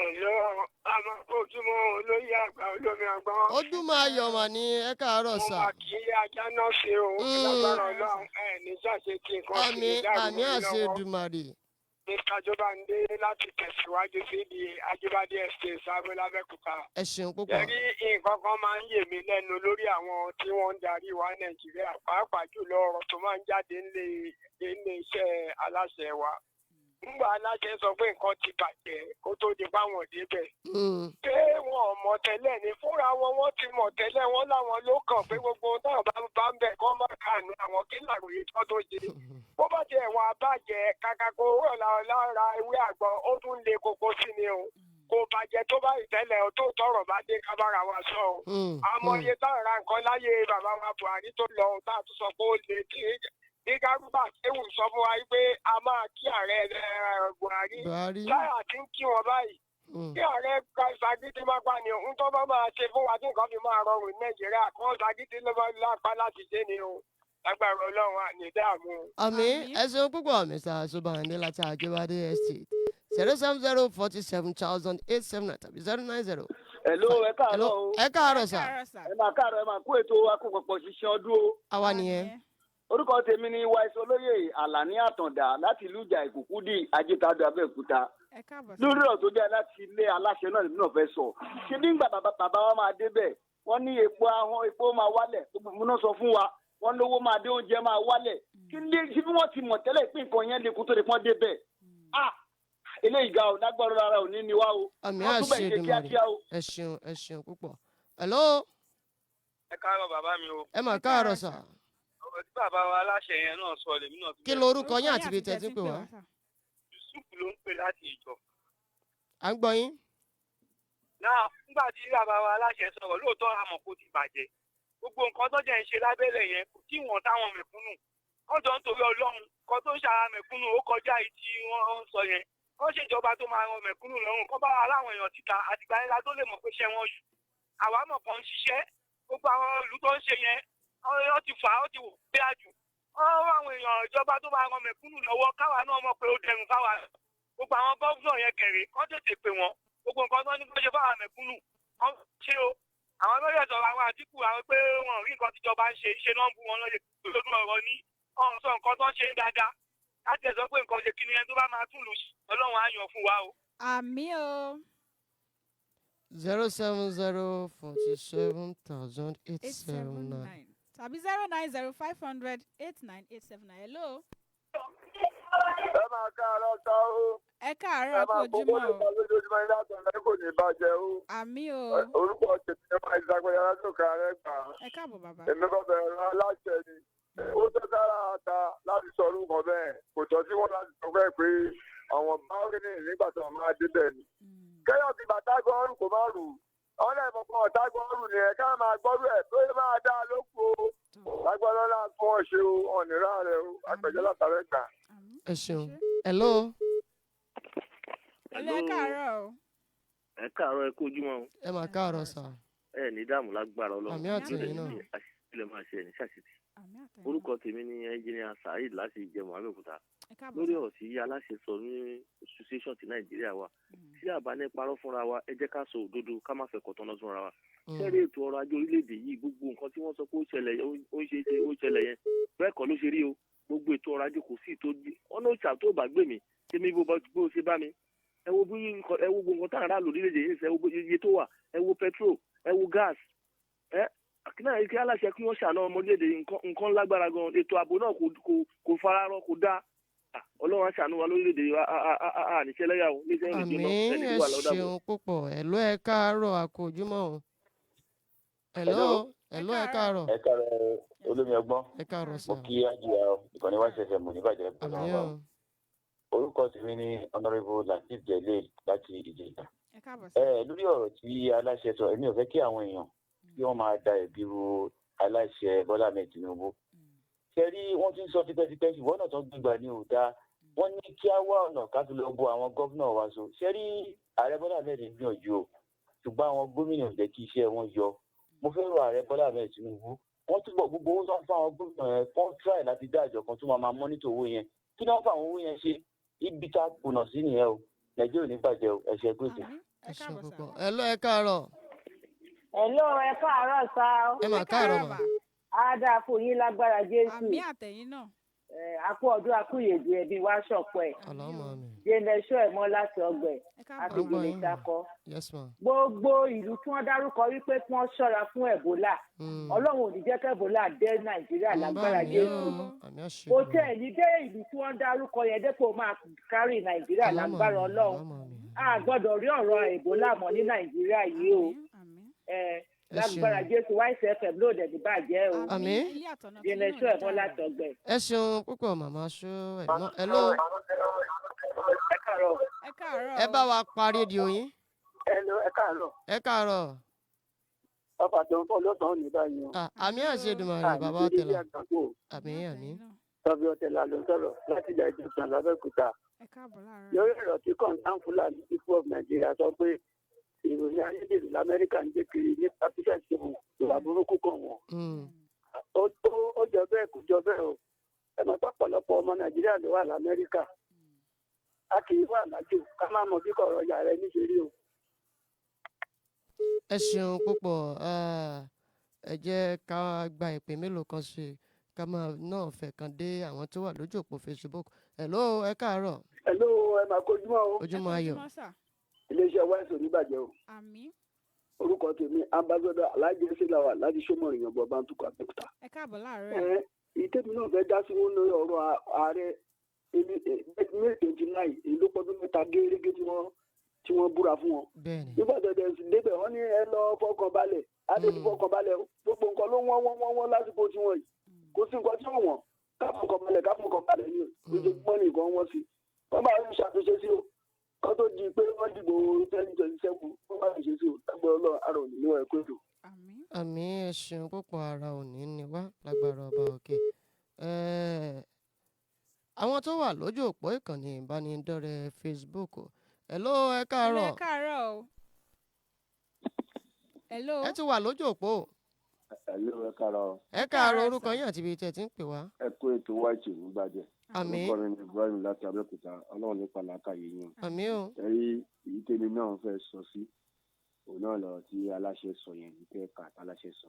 Ẹ̀lọ́, àmọ́ ojúmọ́, olóyè àgbà olómi ọgbọ́n. Ojúmọ́ ayọ̀ mà ní, ẹ káàárọ̀ Mo sà. máa kí ajá náà ṣe o, lágbára Ọlọ́run, ẹ̀ ní ṣàṣe tí nǹkan sì Àmì ní dàrú àmì mọ́ yín àṣẹ lọ́wọ́. Èdùmàrè. Mr. Jọbandé láti tẹ̀síwájú sí di Ajíbádé Estate, Sábẹ́ lábẹ́kúta. Ẹ ṣeun púpọ̀. Ẹ̀rí, nǹkan kan máa ń yè mí lẹ́nu lórí àwọn tí wọ́n ń darí wa Nàìjíríà, pàápàá jùlọ ọ̀rọ̀ tó máa ń jáde nílé ilé iṣẹ́ aláṣẹ wa. Ńgbà aláṣẹ sọ pé nǹkan ti bàjẹ́ kó tó di páwọn débẹ̀, pé wọn ò mọ̀ tẹ́lẹ̀ ní fúnra wọn, wọ́n ti mọ̀ tẹ́lẹ̀, wọ́n láwọn ló kàn pé gbogbo ohun táwọn bá bá ń bẹ̀ kọ́ máa kànú àwọn kí làròyé tó tó ṣe. Bó bá tiẹ̀ wà bàjẹ́, kàkà kó rọ̀ lára ewé àgbọn, ó tún le koko sí ni o. Kò bàjẹ́ tó bá ìtẹ́lẹ̀ o, tó tọrọ bá dé ká bára wa sọ o. Àmọ́ iye táwọn ra nǹkan láyé bàbá wa Buhari tó lọ, tá a tún sọ pé ó le kí ní Gárúbà Kéwù sọ fún wa pé a máa kí ààrẹ Buhari. Buhari. Láyà tí ń kí wọn báyìí, kí ààrẹ ṣagídí má pa ni ohun tó bá máa ṣe fún wa tí nǹkan fi máa rọrùn ní Nàìjíríà, kó ṣagídí ló bá lápá láti ṣe ni o. Lágbára Ọlọ́run, àní dààmú. Àmì, ẹ ṣeun púpọ̀, Mr. Subahande láti Àjẹwádé Estate. 070 47 879 tàbí 090. Hello, ẹ káàárọ̀ o. Ẹ káàárọ̀ sà. Ẹ máa káàárọ̀, ẹ máa kó ètò akópọ̀pọ̀ ṣiṣẹ́ ọdún o. Àwa nìyẹn. Orúkọ tèmi ni Wáìsì Olóyè Àlàní Àtàndá láti ìlú Ìjà Ìkùkùdì, Ajétadọ, Abẹ́òkúta. Ẹ káàbọ̀ sà. Lórí ọ̀rọ̀ tó jẹ́ láti ilé aláṣẹ náà lèmi náà fẹ́ sọ. Ṣé nígbà bàbá wa máa débẹ̀, wọ́n ní epo ahọ́n epo máa wálẹ̀, gbogbo múná sọ fún wa, wọ́n lówó máa dé, oúnjẹ máa wálẹ̀. Kí ní ṣé bí wọ́n ti mọ̀ tẹ́lẹ̀ pé nǹkan yẹn le kó tó lè pọ́n débẹ̀? Ah, eléyìí ga o, lágbára ara ò ní ni wá o. Àmì Wọ́n túbọ̀ àṣẹ ṣe Èdùmàrè. kíákíá o. Ẹ ṣeun, ẹ ṣeun púpọ̀. Hello. Ẹ káàárọ̀, bàbá mi o. Ẹ mà káàárọ̀ sà. Ọ̀rọ̀ tí bàbá wa aláṣẹ yẹn náà sọ lèmi náà tún Kí fẹ́ lorúkọ yín àti ibi tẹ́ ti ń pè wá? Yusuf ló ń pè láti ìjọ. À ń gbọ́ yín. Náà nígbà tí bàbá wa aláṣẹ sọ̀rọ̀, lóòótọ́ àmọ̀ kó ti bàjẹ́, gbogbo nǹkan tó jẹ́ ń ṣe lábẹ́lẹ̀ yẹn kò tí wọ́n táwọn mẹ̀kúnnù kọ́jọ́, nítorí Ọlọ́run, nǹkan tó ń ṣara mẹ̀kúnnù ó kọjá èyí tí wọ́n ń sọ yẹn. Kọ́ ṣèjọba tó máa ran mẹ̀kúnnù lọ́rùn, kọ́ bá aláwọn èèyàn síta, àtìgbà yẹn la tó lè mọ̀ pé ṣẹ́ wọn yù. Àwa mọ̀ kàn ń ṣiṣẹ́, gbogbo àwọn ìlú tó ń ṣe yẹn, wọ́n ti fà á, ó ti wò pé àjù wọ́n rán àwọn èèyàn, ìjọba tó máa ran mẹ̀kúnnù lọ́wọ́, káwa náà mọ̀ pé ó dẹrùn fáwa. Gbogbo àwọn gómìnà yẹn kẹrè, kọ́ tètè pè wọ́n, gbogbo nǹkan tó ní kó ṣe fáwọn mẹ̀kúnnù kọ́ ṣe o. Àwọn lóye sọ̀rọ̀ àwọn Àtìkù, àwọn pé wọn ò rí nǹkan tíjọba ń ṣe ṣe náà ń bú wọn lóye lójú ọ̀rọ̀ ní ọ̀hún sọ nǹkan tó ń ṣe dáadáa láti ẹ̀ sọ pé nǹkan ṣe kí ni ẹni tó bá máa tún lù Ọlọ́run á yàn fún wa o. Àmì o. 070 47 879. Tàbí 090 500 89879. Hello. Ẹ máa káàárọ̀ sá o. Ẹ káàárọ̀, Ẹ kú máa gbogbo ojúmọ́ nípa o. lójoojúmọ́ ilé àtọ̀nà kò ní bàjẹ́ o. Àmì o. Orúkọ tèmi ni máa ìsàgbẹ́yà látòkè ààrẹ gbà. Ẹ káàbọ̀, bàbá. Èmi kò bẹ̀rẹ̀ rán aláṣẹ ni. Ó tọ́ sára ta láti sọ orúkọ bẹ́ẹ̀. Kò tọ́ sí wọn láti sọ bẹ́ẹ̀ pé àwọn báwọ́nì nígbà tó máa débẹ̀ ni. Kẹ́yọ̀ ti bàtà gbọ́rù kò má rù. Ọ̀nà ìmọ̀kan ọ̀tá gbọ́rù ni ẹ̀ ká máa gbọ́rù ẹ̀ tó yẹ máa dá lóko. Lágbára náà fún ọ̀ṣẹ́ o, ọ̀nìrà rẹ̀ o, àgbẹ̀jọ́ látàrẹ́ gbà. Ẹ ṣeun. Hello. Hello, ẹ káàárọ̀ o. Ẹ káàárọ̀, ẹ kú ojúmọ́ o. Ẹ mà káàárọ̀ sà. Ẹ ní dààmú lágbára Ọlọ́run. Àmì àtẹ̀yìn náà. Àṣìlẹ̀ máa ṣe ẹni ṣàṣìtì. Orúkọ tèmi ni ẹnjìnìà Saheed láti Ìjẹmọ, Abẹ́òkúta. Ẹ káàbọ̀ Lórí sà. ọ̀rọ̀ tí aláṣẹ sọ ní association ti Nàìjíríà wa, tí àbá ní parọ́ fúnra wa, ẹ jẹ́ ká sọ òdodo, ká má fẹ́ kọ̀tọ́nà fúnra wa. Sẹ́rí ètò ọrọ̀ ajé orílẹ̀-èdè yìí, gbogbo nǹkan tí wọ́n sọ pé ó ṣẹlẹ̀, ó ń ṣe é ṣe, ó ṣẹlẹ̀ yẹn, bẹ́ẹ̀ kọ́ ló ṣe rí o. Gbogbo ètò ọrọ̀ ajé kò sí ìtò ọ̀nà òṣà tó bá gbè mí tèmi bó bó ṣe bá mi. Ẹ wo bí ẹ wo gbogbo nǹkan tá à ń rà lórílẹ̀-èdè yìí, ẹ wo iye tó wà, ẹ wo petrol, ẹ wo gas, ẹ náà kí aláṣẹ kí wọ́n ṣàánú ọmọ orílẹ̀-èdè yìí, nǹkan lágbára gan. Ètò ààbò náà kò fararọ, kò dáa. Ọlọ́run á ṣàánú wa lórílẹ̀-èdè yìí, á níṣẹ́ lẹ́yà o, níṣẹ́ Àmì, ìrìnàjò náà ẹni ẹ wà lọ́dà bọ̀. ṣeun púpọ̀. Hello, ẹ káàárọ̀, àkó ojúmọ́ o. Hello, hello, ẹ káàárọ̀. Ẹ káàárọ̀, olómi ọgbọ́n. Ẹ káàárọ̀ sà. Mo kí ájúwa ìkànnì YSFM ní bàjẹ́ pẹ̀lú Àmì àwọn o. orúkọ tèmi ní Honourable Lateef Jelil láti Ìjẹ̀ṣà. Ẹ káàbọ̀ sà. Ẹ lórí ọ̀rọ̀ tí aláṣẹ sọ, èmi ò fẹ́ kí àwọn èèyàn kí wọ́n máa da ẹ̀bi ru aláṣẹ Bọ́lá Ahmed Tinubu. Ṣé rí, wọ́n ti ń sọ tipẹ́tipẹ́, ṣùgbọ́n ọ̀nà tó ń gbígbà ni ò dáa. Wọ́n ní kí á wá ọ̀nà ká fi lọ bo àwọn gómìnà wa so. Ṣé rí, ààrẹ Bọ́lá Ahmed ń gbìyànjú o, ṣùgbọ́n àwọn gómìnà ò jẹ́ kí iṣẹ́ wọn yọ. Mo fẹ́ rọ ààrẹ Bọ́lá Ahmed Tinubu, wọ́n túbọ̀ gbogbo owó tó ń fún àwọn gómìnà yẹn, kán try láti dá àjọ kan tó máa máa monitor owó yẹn. Kí ni wọ́n fún àwọn owó yẹn ṣe? Ibi tá a kùnà sí nìyẹn o. Nàìjíríà ò ní bàjẹ́ o. Ẹ ṣe pé. Ẹ ṣeun púpọ̀. Ẹ lọ, ẹ káàárọ̀. Hello, ẹ káàárọ̀ sá o. Ẹ mà káàárọ̀ mà. Á dáa fún yín lágbára Jésù. Àmín, àtẹ̀yìn náà. Ẹ, a kú ọdún, akúyèdè, ẹbí wa ṣọ̀pọ̀ ẹ̀. Ọlọ́mọ mi. Jẹ́nẹ́sọ́ ẹ̀ mọ́ láti ọgbẹ̀ àfìgbèlè sakọ. Yes ma. Gbogbo ìlú tí wọ́n dárúkọ wípé kí wọ́n ṣọ́ra fún Ẹ̀bólà. Ọlọ́run ò ní jẹ́ kẹ́bólà dé Nàìjíríà lágbára Jésù. Àmín àṣẹ. Kò tẹ̀ ní dé ìlú tí wọ́n dárúkọ yẹn dépò máa kárì Nàìjíríà lágbára Ọlọ́run. A gbọ́dọ̀ rí ọ̀rọ̀ Ẹ̀bólà mọ́ ní Nàìjíríà yìí o. Ẹ, lágbára Jésù, YCFM lóde ní bàjẹ́ o. Àmín. Jẹ́nẹ́sọ́ ẹ̀ mọ́ láti ọgbẹ̀. Ẹ ṣeun púpọ̀, màmá ṣó ẹ̀ mọ́. Ẹ ló. Ẹ káàárọ̀. Ẹ káàárọ̀. Ẹ bá wa pa rédíò yín. Hello, ẹ káàárọ̀. Ẹ káàárọ̀. Ọfà tó ń fọ lọ́sàn-án ní báyìí o. Àmín àṣẹ Èdùmàrè, bàbá ọ̀tẹ̀là. Àmín, àmín. Tọ́bí ọ̀tẹ̀là ló ń sọ̀rọ̀ láti ilẹ̀ ìjọsìn lábẹ́òkúta. Lórí ọ̀rọ̀ tí Concern Fulani People of Nigeria sọ pé ìròyìn ayédèrú l'Amẹ́ríkà ń gbé kiri nípa fífẹ̀sì ìwà burúkú kan wọ̀n. Ó jọ bẹ́ẹ̀, kò jọ bẹ́ẹ̀ o. Ẹ mọ̀ pọ̀pọ̀lọpọ̀ ọmọ Nàìjíríà ló wà l'Amẹ́ríkà. A kì í wà lájò ká má mọ bí kọ̀ọ̀rọ̀ yàrá ẹni ṣe rí o. Ẹ ṣeun púpọ̀. Ẹ jẹ́ ká gba ìpè mélòó kan sí i, ká máa náà fẹ̀ kan dé àwọn tó wà lójú òpó Facebook. Hello, ẹ káàárọ̀. Hello, ẹ máa kojúmọ́ o. Ojúmọ́ ayọ̀. Iléeṣẹ́ wáìsì oníbàjẹ́ o. Àmín. Orúkọ tèmi, Ambassador Alhaji Selawa láti Sọmọrìyàn bọ̀ Bantukọ Abẹ́òkúta. Ẹ káàbọ̀ láàárọ̀. Ẹ ìtẹ́mi náà fẹ́ dá sí wọn lórí ọ̀rọ̀ ààrẹ May 29, èyí ló pọ́dún 3 gẹ́gẹ́ tí wọ́n búra fún wọn. Nígbà tó dẹ̀ sì débẹ̀, wọ́n ní ẹ lọ fọkàn balẹ̀, adé ti fọkàn balẹ̀, gbogbo nǹkan ló wọ́n wọ́n wọ́n wọ́n lásìkò tí wọ́n yìí, kò sí nǹkan tí ó wọ́n. Ká fọkàn balẹ̀, ká fọkàn balẹ̀ ni ojoojúmọ́ ní nǹkan wọ́n sí. Wọ́n bá ń ṣàtúnṣe sí o kó tó di pé wọ́n dìbò 2027, wọ́n bá ń ṣe sí o. Lágbára Ọlọ́run, ara òní níwọ̀n ẹ̀kọ́ ètò. Àmín, ẹ ṣeun púpọ̀. Ara òní ni wá lágbára ọba òkè. Àwọn tó wà lójú òpó ìkànnì ìbánidọ́rẹ̀ẹ́ Facebook. Hello, ẹ káàárọ̀. Ẹ káàárọ̀ o. Hello. Ẹ ti wà lójú òpó. Hello, ẹ káàárọ̀. Ẹ káàárọ̀, orúkọ yín àti ibi tí ẹ ti ń pè wá. Ẹ kó ètò wáìtì nígbàjẹ́. Àmín. Orúkọ mi ni Ibrahim láti Abẹ́òkúta. Ọlọ́run nípa làákàyè yín o. Àmín o. Ẹ rí, èyí tèmi náà fẹ́ sọ sí òun náà lọ̀rọ̀ tí aláṣẹ sọ yẹn, ní tẹ́ ká aláṣẹ sọ.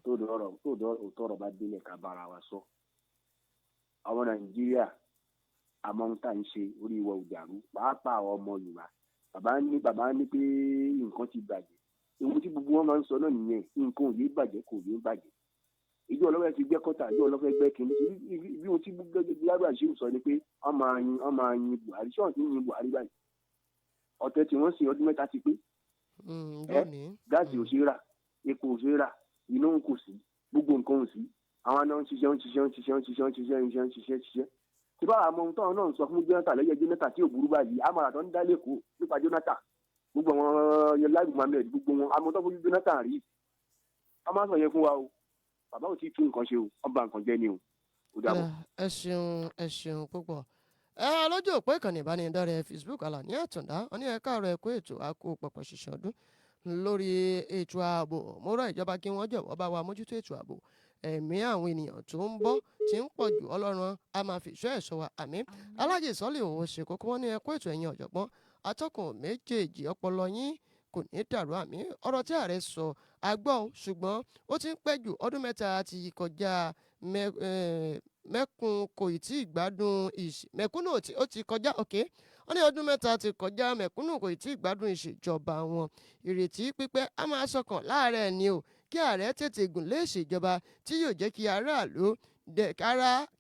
Tó dọ̀rọ̀ tó dọ̀rọ̀, òótọ́ ọ̀rọ̀ bá délẹ̀, ká bára wa sọ. Àwọn Nàìjíríà àmọ́ ń tà ń ṣe orí ìwọ òdàrú, pàápàá àwọn ọmọ Yorùbá. Bàbá ní pé nǹkan ti bàjẹ́. Ohun tí gbogbo wọn máa ń sọ náà nìyẹn, nǹkan ò ní bàjẹ́, kò ní bàjẹ́. Ìjọ ọlọ́fẹ́ ti gbẹ́ kọ́tà, ìjọ ọlọ́fẹ́ gbẹ́ kínní. Bí ohun tí Gbádùn àṣírí sọ ni pé wọ́n máa yin Buhari. Ṣé wọ́n ti ń yin Buhari báyìí? Ọ̀tẹ̀ tí wọ́n sin ọdún 3 ti pé. Ẹ gáàsì ò ṣeé rà, epo ò ṣeé rà, iná kò sí, gbogbo nǹkan ò sí. Àwọn náà ń ṣiṣẹ́, ń ṣiṣẹ́, ń ṣiṣẹ́, ń ṣiṣẹ́, ń ṣiṣẹ́, ń ṣiṣẹ́, ń ṣiṣẹ́, ń ṣiṣẹ́. Tí bá àmọ́ ohun táwọn náà ń sọ fún Jonathan lẹ́yìn Jonathan tí ò burú báyìí, àmàlà tó ń dá lẹ́kọ̀ọ́ nípa Jonathan, gbogbo àwọn Lai Muhammed, gbogbo wọn àmọ́ tó fojú Jonathan rí, wọ́n máa ń sọ yẹn fún wa o. Bàbá ò tí ì tún nǹkan ṣe o, wọ́n bà nǹkan jẹ́ ni o. Ó dàbọ̀. Ẹ ṣeun, ẹ ṣeun púpọ̀. Ẹ lójú òpó ìkànnì ìbánidọ́rẹ̀ẹ́ Facebook, Àlàní Àtàndá, wọn ní ẹ káàárọ̀, ẹ kú ètò, àkó pọ̀pọ̀ ṣìṣàn ọdún. Lórí ètò ààbò, mo rọ ìjọba kí wọ́n jọ̀wọ́ bá wa mójútó ètò ààbò. Ẹ̀mí àwọn ènìyàn tó ń bọ́ ti ń pọ̀ jù. Ọlọ́run a máa fi ìṣọ́ ẹ̀ṣọ́ wa, àmín. Alájì Sọ́lé òwò ṣe kókó, wọn ní ẹ kú ètò, ẹ̀yin ọ̀jọ̀gbọ́n atọ́kùn méjèèjì, ọpọlọ yín kò ní dàrú, àmín. Ọ̀rọ̀ tí ààrẹ sọ àgbọ̀, ṣùgbọ́n ó ti ń pẹ́ jù. Ọdún 3 ti kọjá, mẹ́kun kò tí ì gbádùn, mẹ̀kúnnù ó ti kọjá. Òkè wọ́n ní ọdún 3 ti kọjá, mẹ̀kúnnù kò tí ì gbádùn ìṣèjọba wọn. Ìrètí pípẹ́ a máa sọkàn láàárẹ̀ ni o. Kí ààrẹ tètè gùn lé ìṣèjọba tí yóò jẹ́ kí aráàlú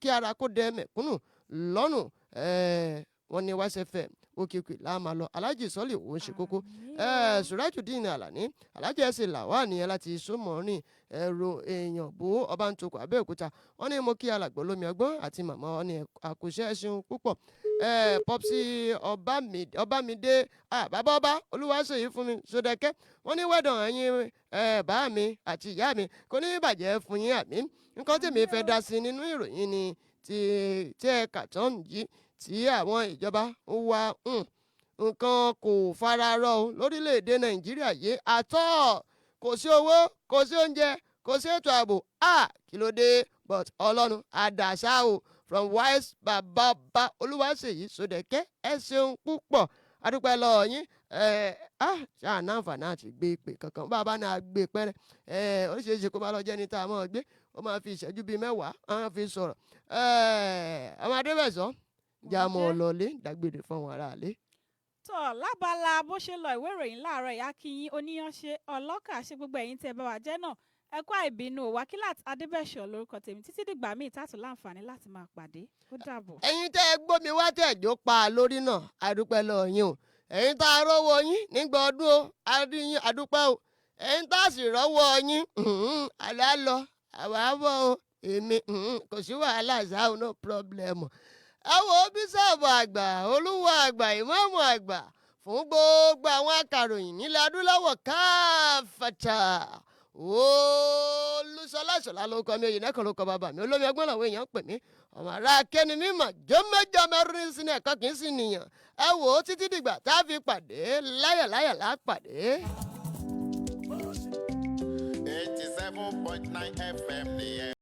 kí ara kó dẹ mẹ̀kúnnù lọ́rùn. Wọ́n ní YSFM Òkè òkè láà máa lọ. Alájì sọ́ọ̀lì òun ṣe kókó. Surajudeen Alani, Alájì ẹ̀sìn làwà nìyẹn láti Sómọ́rìn ẹ̀rọ èèyàn bó ọba ń tukọ̀ Abẹ́òkúta. Wọ́n ní mo kí alàgbọ̀ lómi ọgbọ́n àti màmá wọn ní àkùṣe ẹ̀sìn púpọ̀. Popsi Ọbámidé, bàbá ọba Olúwaṣeyí fún mi Sódẹ́kẹ́. Wọ́n ní wẹ́dàn ẹ̀yin bàá mi àti ìyá mi kò ní bàjẹ́ fún yín, àmín. Nǹkan tèmi fẹ́ dá sí nínú ìròyìn ni ti tí ẹ kà tán yìí, tí àwọn ìjọba ń wá nǹkan kò fara rọ o lórílẹ̀‐èdè Nàìjíríà yìí àtọ́. Kò sí owó, kò sí oúnjẹ, kò sí ètò ààbò, kí ló dé? But Ọlọ́run àdàṣà o. From wise bàbá bá Olúwaṣèyí Sódẹ̀kẹ́, ẹ ṣeun púpọ̀, adúpẹ́ lọ́wọ́ yín. Ṣáà náǹfààní àti gbé ìpè kankan bàbá náà gbé pẹ́rẹ́. Ó ṣeé ṣe kó bá lọ jẹ́ ní tá a mọ̀ gbé, ó máa fi ìṣẹ́jú bíi 10 á fi sọ̀rọ̀. Àwọn Adébẹ̀sọ́ jámọ́ ọlọ́lé dágbére fún àwọn aráalé. Tọ́ lábala bó ṣe lọ ìwé ìròyìn láàárọ̀ ìyá kìyìn oníyanṣe ọlọ́kà ṣe gbogbo ẹ̀yin tẹ́ bá wa jẹ́ náà, ẹ kú àìbínú. Wákìlát Adébẹ̀ṣọ̀ lórúkọ tèmi, títí dìgbà míì tààtù láǹfààní láti máa pàdé. Ó dàbọ̀. Ẹ̀yin tẹ́ ẹ gbómi wá tẹ́ ẹ jó pa lórí náà, àdúpẹ́ lọ́wọ́ yín o. Ẹ̀yin tá a rọ́wọ́ yín nígbà ọdún o, adúyín àdúpẹ́ o. Ẹ̀yin tá a sì rọ́wọ́ yín, àlá lọ àwa bọ̀ o. Èmi kò sí wàhálà ṣáà, no problem. Ẹ wo bíṣọ̀bù àgbà, olúwa àgbà, ìmáàmù àgbà fún gbogbo àwọn akàròyìn nílẹ̀ adúláwọ̀ káfàtà, Olúṣọlá Ṣọlá ló kọ mi. Òyìnbó kan ló kọ bàbá mi, olómi ọgbọ́n làwọn èèyàn ń pè mí. Ọmọ ará akẹ́ni mímọ̀ jọ́mẹ́jọ mẹ́rin sínú ẹ̀kọ́ kì í sì nìyàn. Ẹ wò ó, títí dìgbà tá a fi pàdé láyàláyà lá pàdé. 87.9 FM nìyẹn.